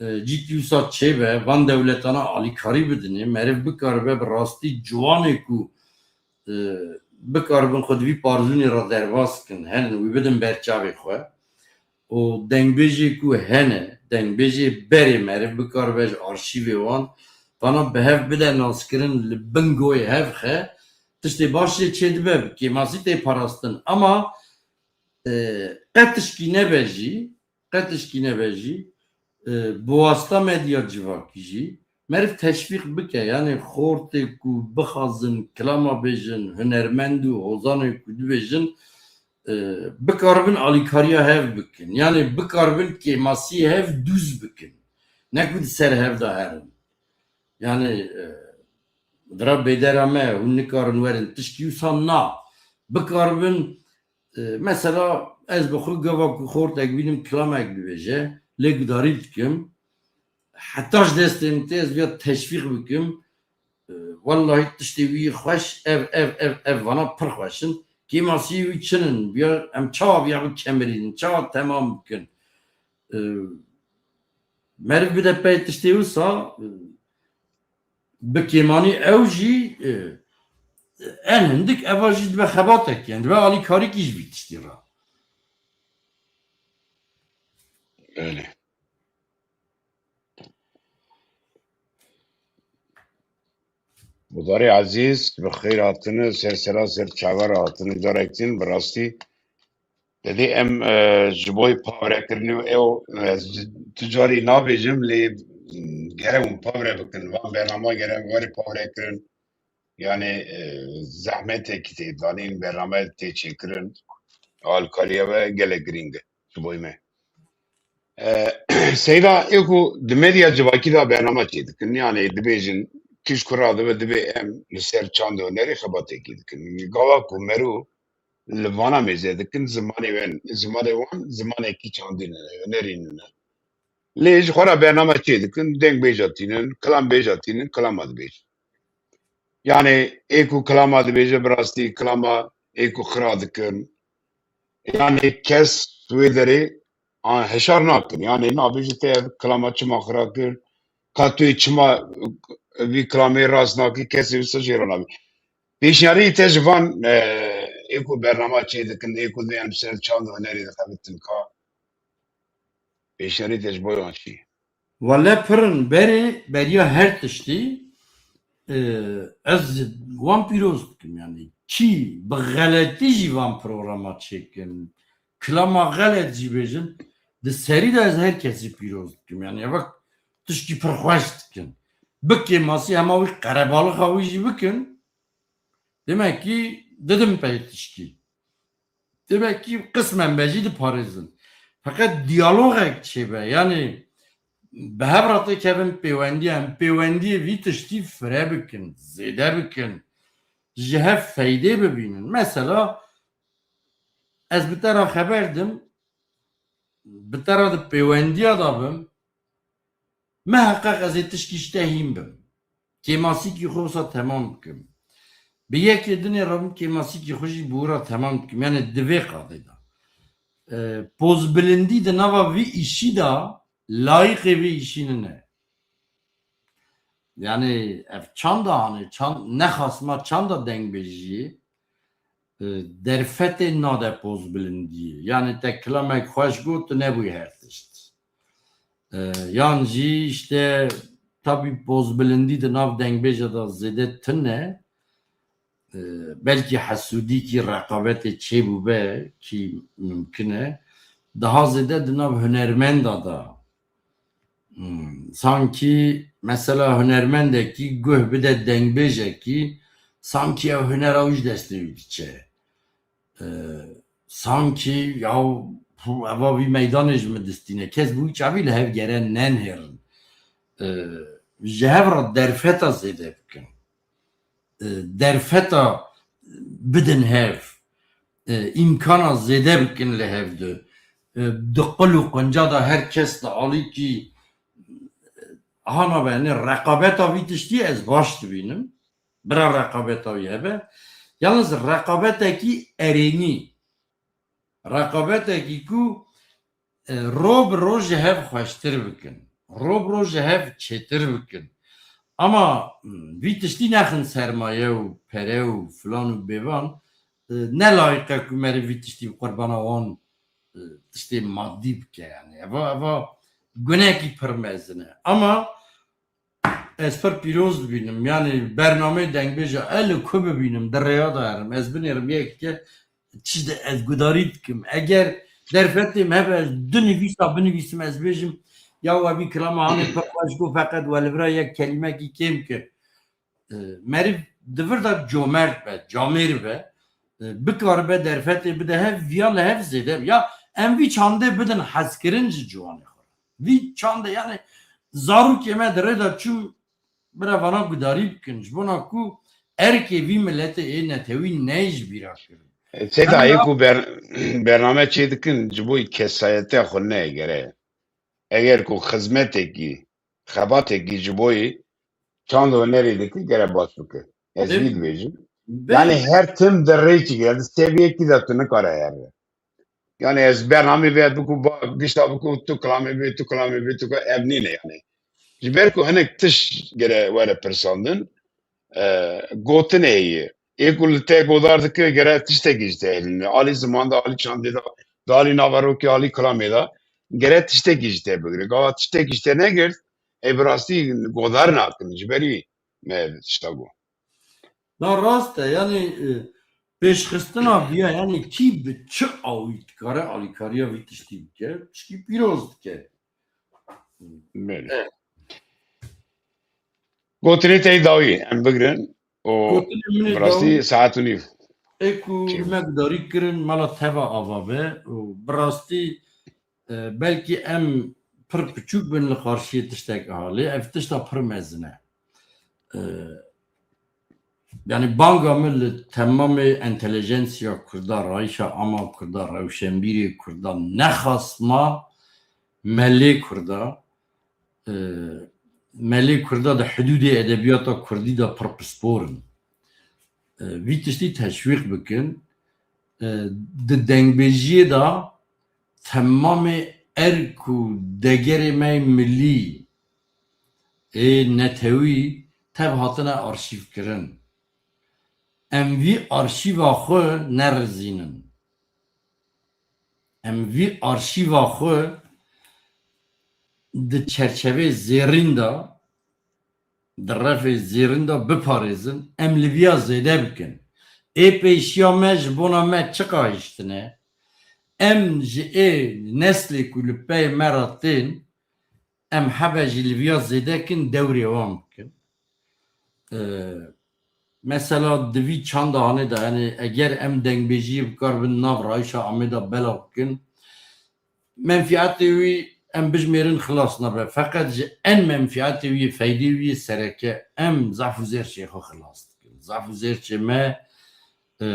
e, cîkî wisa çêbe, van dewletana alîkarî bidinê, meriv bikaribe bi rastî ciwanê ku, e, bikaribin xwe di vî parzûnê re derbas kin, herin wî bidin ber çavê xwe. Û dengbêjê ku hene, dengbêjê berê meriv bikaribe ji arşîvê wan, vana bi hev bide naskirin, li bin goyê hev xe, tiştê baş jê çêdibe, bi kêmasî tê parastin. Ama, e, qe tişkî nebe jî, qe tişkî nebe jî, e, bi wasta medya civakî jî meriv teşvîq bike. Yani xortê ku bixwazin kilama bêjin, hunermend û hozanê ku dibêjin, e, bikaribin alîkariya hev bikin. Yani bikaribin kêmasiyê hev dûz bikin. Ne ku di ser hev de herin. Yani, e, vira bêdera me, hûn nikarin werin, tişkî wisa na. Bikaribin, e, mesela ez bi xwe gava ku xortek bînim kilamek dibêje, lê gudarî dikim. Heta ji destê min tê ez viya teşvîq bikim. E, wellahî tiştê wî xweş, ev, ev, ev, ev vana pir xweş in. Kêmasiyê wî çin in, biya, em çawa biya bikemirînin, çawa temam bikin? E, meriv bide pey tiştê wisa, e, bi kêmanî ew jî, e, en hindik eva jî dibe xebatek, yani dibe alîkarîkî ji vî tiştî re. Öyle. Mudarê Ezîz, bi xêr hatine, ser sera ser çava re hatine, carek din, bi rastî. Dedê em, e, ji bo pavirekirinê û ew, e, tu carî nabêjim, lê, m, gere hûn pavire bikin. Van bernama gere were pavirekirin. Yani, e, zehmetekî tê danîn, bername tê çêkirin. Alkariya we gelek girîng e ji bo me. E, Seyda, ê ku di medya civakî de bernama çê dikin, yani dibêjin, kîj ku radibe, dibê em li ser çand û hunerê xebatekî dikin. Gava ku merû li vana mêze dikin, zimanê wen, zimanê wan, zimanekî çandî nine, hunerî nine. Lê ji xwe re bernama çê dikin, dengbêja tînin, kilambêja tînin, kilama dibêjin. Yani, ê ku kilama dibêje, bi rastî kilama ê ku xira dikin. Yani, kes wê derê, a, heşar nakin. Yani, nabêje te ev kilama çima xira kir, ka tu yê çima vî kilamê rast nakî, kesê wisa jê re nabê. Pêşniyarî te ji van, e, ê ku bernama çê dikin, ê ku dê em ser çand û hunerê dixebitin ka. Pêşniyarî te ji bo wan çi? Wele pir in berê beriya her tiştî, e, ez wan pîroz dikim, yani kî bi xeletî jî van programa çêkin, kilama xelet jî bêjin, di serî de ez her kesî pîroz dikim, yani eva tişkî pir xweş dikin. Bi kêmasî hema wî qerebalixa wî jî bikin, demek ki didim pey tişkî. Demek ki qismen be jî diparêzin. Feqet diyalogek çêbe. Yani bi hev re têkevin pêwendiye. Em pêwendiyê vî tiştî fire bikin, zêde bikin. Ji hev feydê bibînin. Mesela ez bi te re xeber dim, bi te re di pêwendiya de bim, Miheqeq ez ê tişkî ji te hîn bim. Kêmasîkî xwe wisa temam bikim. Bi yekê dinê re bim kêmasîkî xwe jî bi wira temam bikim. Yani di vê qadê de. E, pozbilindî di nava vî îşî de layîqê vî îşî nine. Yani ev çanda hanê, çand, nexasma çanda dengbêjiyê, e, derfetê nade pozbilindiyê. Yani te kilamek xweş got, tu nebûyî her tişt. E, yan jî işte tabî pozbilindî di nav dengbêja de zêde tune. E, belkî hesûdîkî reqabetê çêbûbe kî mimkin e. Daha zêde di nav hunermenda de Hmm, sankî mesela hunermendekî guh bide dengbêjekî, sankî ev hunera wî ji destê wî diçe. Ee, sankî ya eva vî meydanê ji min distîne. Kes bi wî çavî li hev gere nenhêrin. Ee, ji hev re derfeta zêde bikin. E, derfeta bidin hev, e, îmkana zêde bikin li hev de. E, di qul û qunca de her kes di alîkî, e, hana be, yani reqabeta vî tiştî ez baş dibînim. Bira reqabeta wî hebe. Yalnız reqabetekî erênî. Reqabetekî ku, e, ro bi ro ji hev xweştir bikin. Ro bi ro ji hev çêtir bikin. Ama, m, vî tiştî nexin sermaye û pere û filan û bêvan, e, ne layîq e ku meriv vî tiştî bi qurbana wan, e, tiştê madî bike yani. Eva, eva gunekî pir mezin e. Ama Ez pir pîroz dibînim. Yani bernameyê dengbêja e li ku bibînim, di rêya de herim. Ez binêrim yekê çi de ez gudarî dikim. Eger derfetê me hebe ez du nivîsa binivîsim, ez bêjim, ya we vî kilama hanê pir xweş got, feqet we li vira yek kelîmekî kêm kir. E, meriv di vir de comert be, camêr be, e, bikaribe derfetê bide hev, viya li hev zêde be. Ya em vî çandê bidin hezkirin ji ciwanê xwe. Vî çandê, yani zarokê me di rê de çû bira vana gudarî bikin, ji bona ku erkê vî miletê ê netewî neyê ji bîra kirin. Seyda, ê ku ber-, bername çê dikin, ji bo kesayetiya xwe neyê gere. Eger ku xizmetekî, xebatekî ji bo yê çand hunerê dike, gere baş bike. Ez Dê- vî dibêjim. Belê. Yani her tim di rêkî, di seviyekî de tu nikare here. Yani ez bernamê vê biku, ba-, gişta biku, tu kilamê vê, tu kilamê vê, tu ka-, ev nîne yani. Ji ber ku hinek tişt gere were pirsandin, e, gotinê ye. Ê ku li te godar dike, gere tiştekî ji te hilîne. Alî ziman de, alî çandê de, de alî naverokê, alî kilamê de, gere tiştekî ji te bigire. Gava tiştekî ji te negirt, ê bi rastî godar nakin. Ji berî me tişta got. Na rast e, yani, e, pêşxistina viya, yani kî bi çi awî dikare alîkariya vî tiştî bike, tişkî pîroz dike. Belê. Evet. Gotinê te yê dawî em bigirin û Gotinê min ê bi rastî dawî saet û nîv. Ê ku Çê. me gudarî kirin mala teva ava be û bi rastî, e, belkî em pir piçûk bin li qarşiyê tiştek a, lê ev tişta pir mezin e. E, yani banga min li temamê entelijensiya Kurda, rayişa ama Kurda, rewşenbîrê Kurda, nexasma melê Kurda, e, melê Kurda di hidûdê edebiyata Kurdî de pir pispor in. E, vî tiştî teşwîq bikin. E, di dengbêjiyê de temamê erk û degerê me yê milî ê netewî tev hatine arşîvkirin. Em vî arşîva xwe nerizînin. Em vî arşîva xwe di çerçevê zêrîn de, di refê zêrîn de biparêzin, em li viya zêde bikin. Ê pêşiya me ji bona me çiqa hiştine? Em ji ê neslê ku li pey me re tên, em hebe jî li viya zêde kin, dewrê wan bikin. Ee, mesela di vî çanda hanê de, yani eger em dengbêjiyê bikaribin nav rayişa Amê de bela bikin, menfîatê wî em bijmêrin xilas nabe. Feqet ji en menfîatê wî, feydê wî sereke em zaf û zêrçê xwe xilas dikin. Zaf û zêrçê me, e,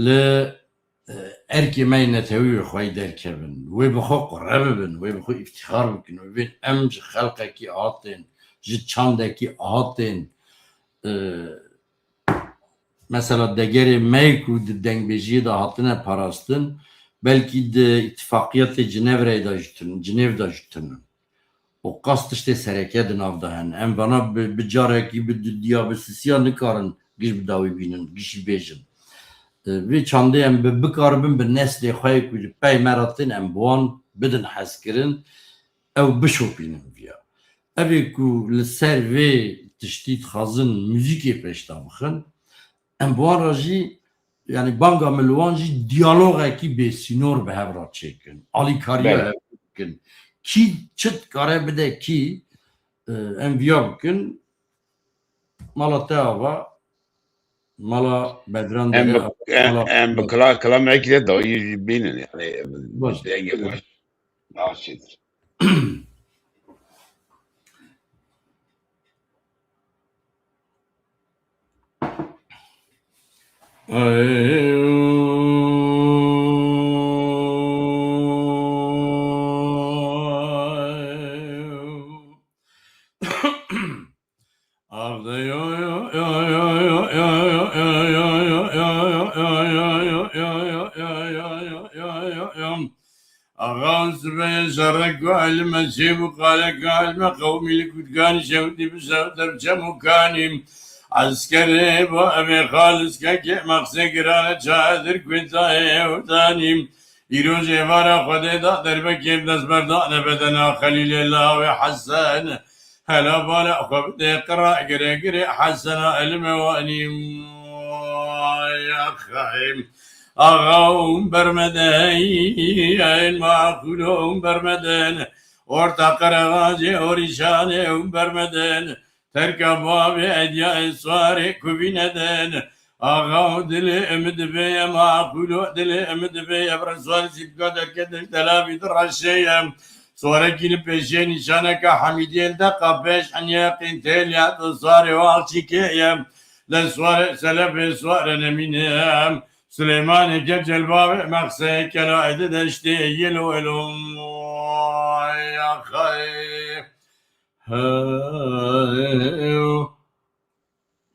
li e, erkê me yê netewî wê xweyî derkevin. Wê bi xwe qure bibin, wê bi xwe îftîxar bikin. Wê bên em ji xelqekî hatên, ji çandekî hatên. E, mesela degerê me yê ku di dengbêjiyê de hatine parastin, belkî di îtifaqiyatê Cinevre de jî tune, Cinêv de jî tune. û qas tiştê sereke di nav de hene. Em vana bi, bi carekî, bi dudiya, bi sisiya nikarin giş bi dawî bînin, giş jî bêjin. E, vê çandê em bi, bikaribin bi neslê xwe yê ku ji pey me re tên, em bi wan bidin hezkirin, ew bişopînin viya. Ev ê ku li ser vê tiştî dixwazin muzîkê pêş de bixin, em bi wan re jî, yani banga min li wan jî diyalogekî bêsînor bi hev re çêkin. Alîkariya Belê. hev bikin. Kî çi dikare bide kî, e, em viya bikin. Mala te ava, mala Bedran Em dere, bi, em, mala em bi kila-, kilamekî de dawî jî bînin yani. Baş. Dengê baş. Daha çêtir. Axa sibê şerek ku elime çêbû, qalek ku elime qewmî li kutganî şewtî bi şev dev çem û kanî. Eskerê bo evê xaliskekê mexsê girane çadir kuêtayê ewtanî. Îroj êvara Xwedê da derbekê bi destberdane bedena Xelîlê lawê Hesen. Hela bala xwe bidê qira gire gire Hesena elime wanî. Ay axayim. Axa hûn bermedên, maqûlo hûn bermedên, orta qereğacê orîşanê hûn bermedên, terka bavê ediyayê swarê kuvî nedên. Axa û dilê em dibê ye, maqûlo dilê em dibê ye, bi reswarê sîpka derketiş delavî direşê ye. Swarekî li pêşê nîşaneka Hemîdiyê li deqa pêş heniye qîntêliya tu swarê û alçîkê ye. Li swarê selefê sware nemîne. Silêmanê ke celbavê mexseyê kelayê di deştê yelo elo. Ay axay. Hey.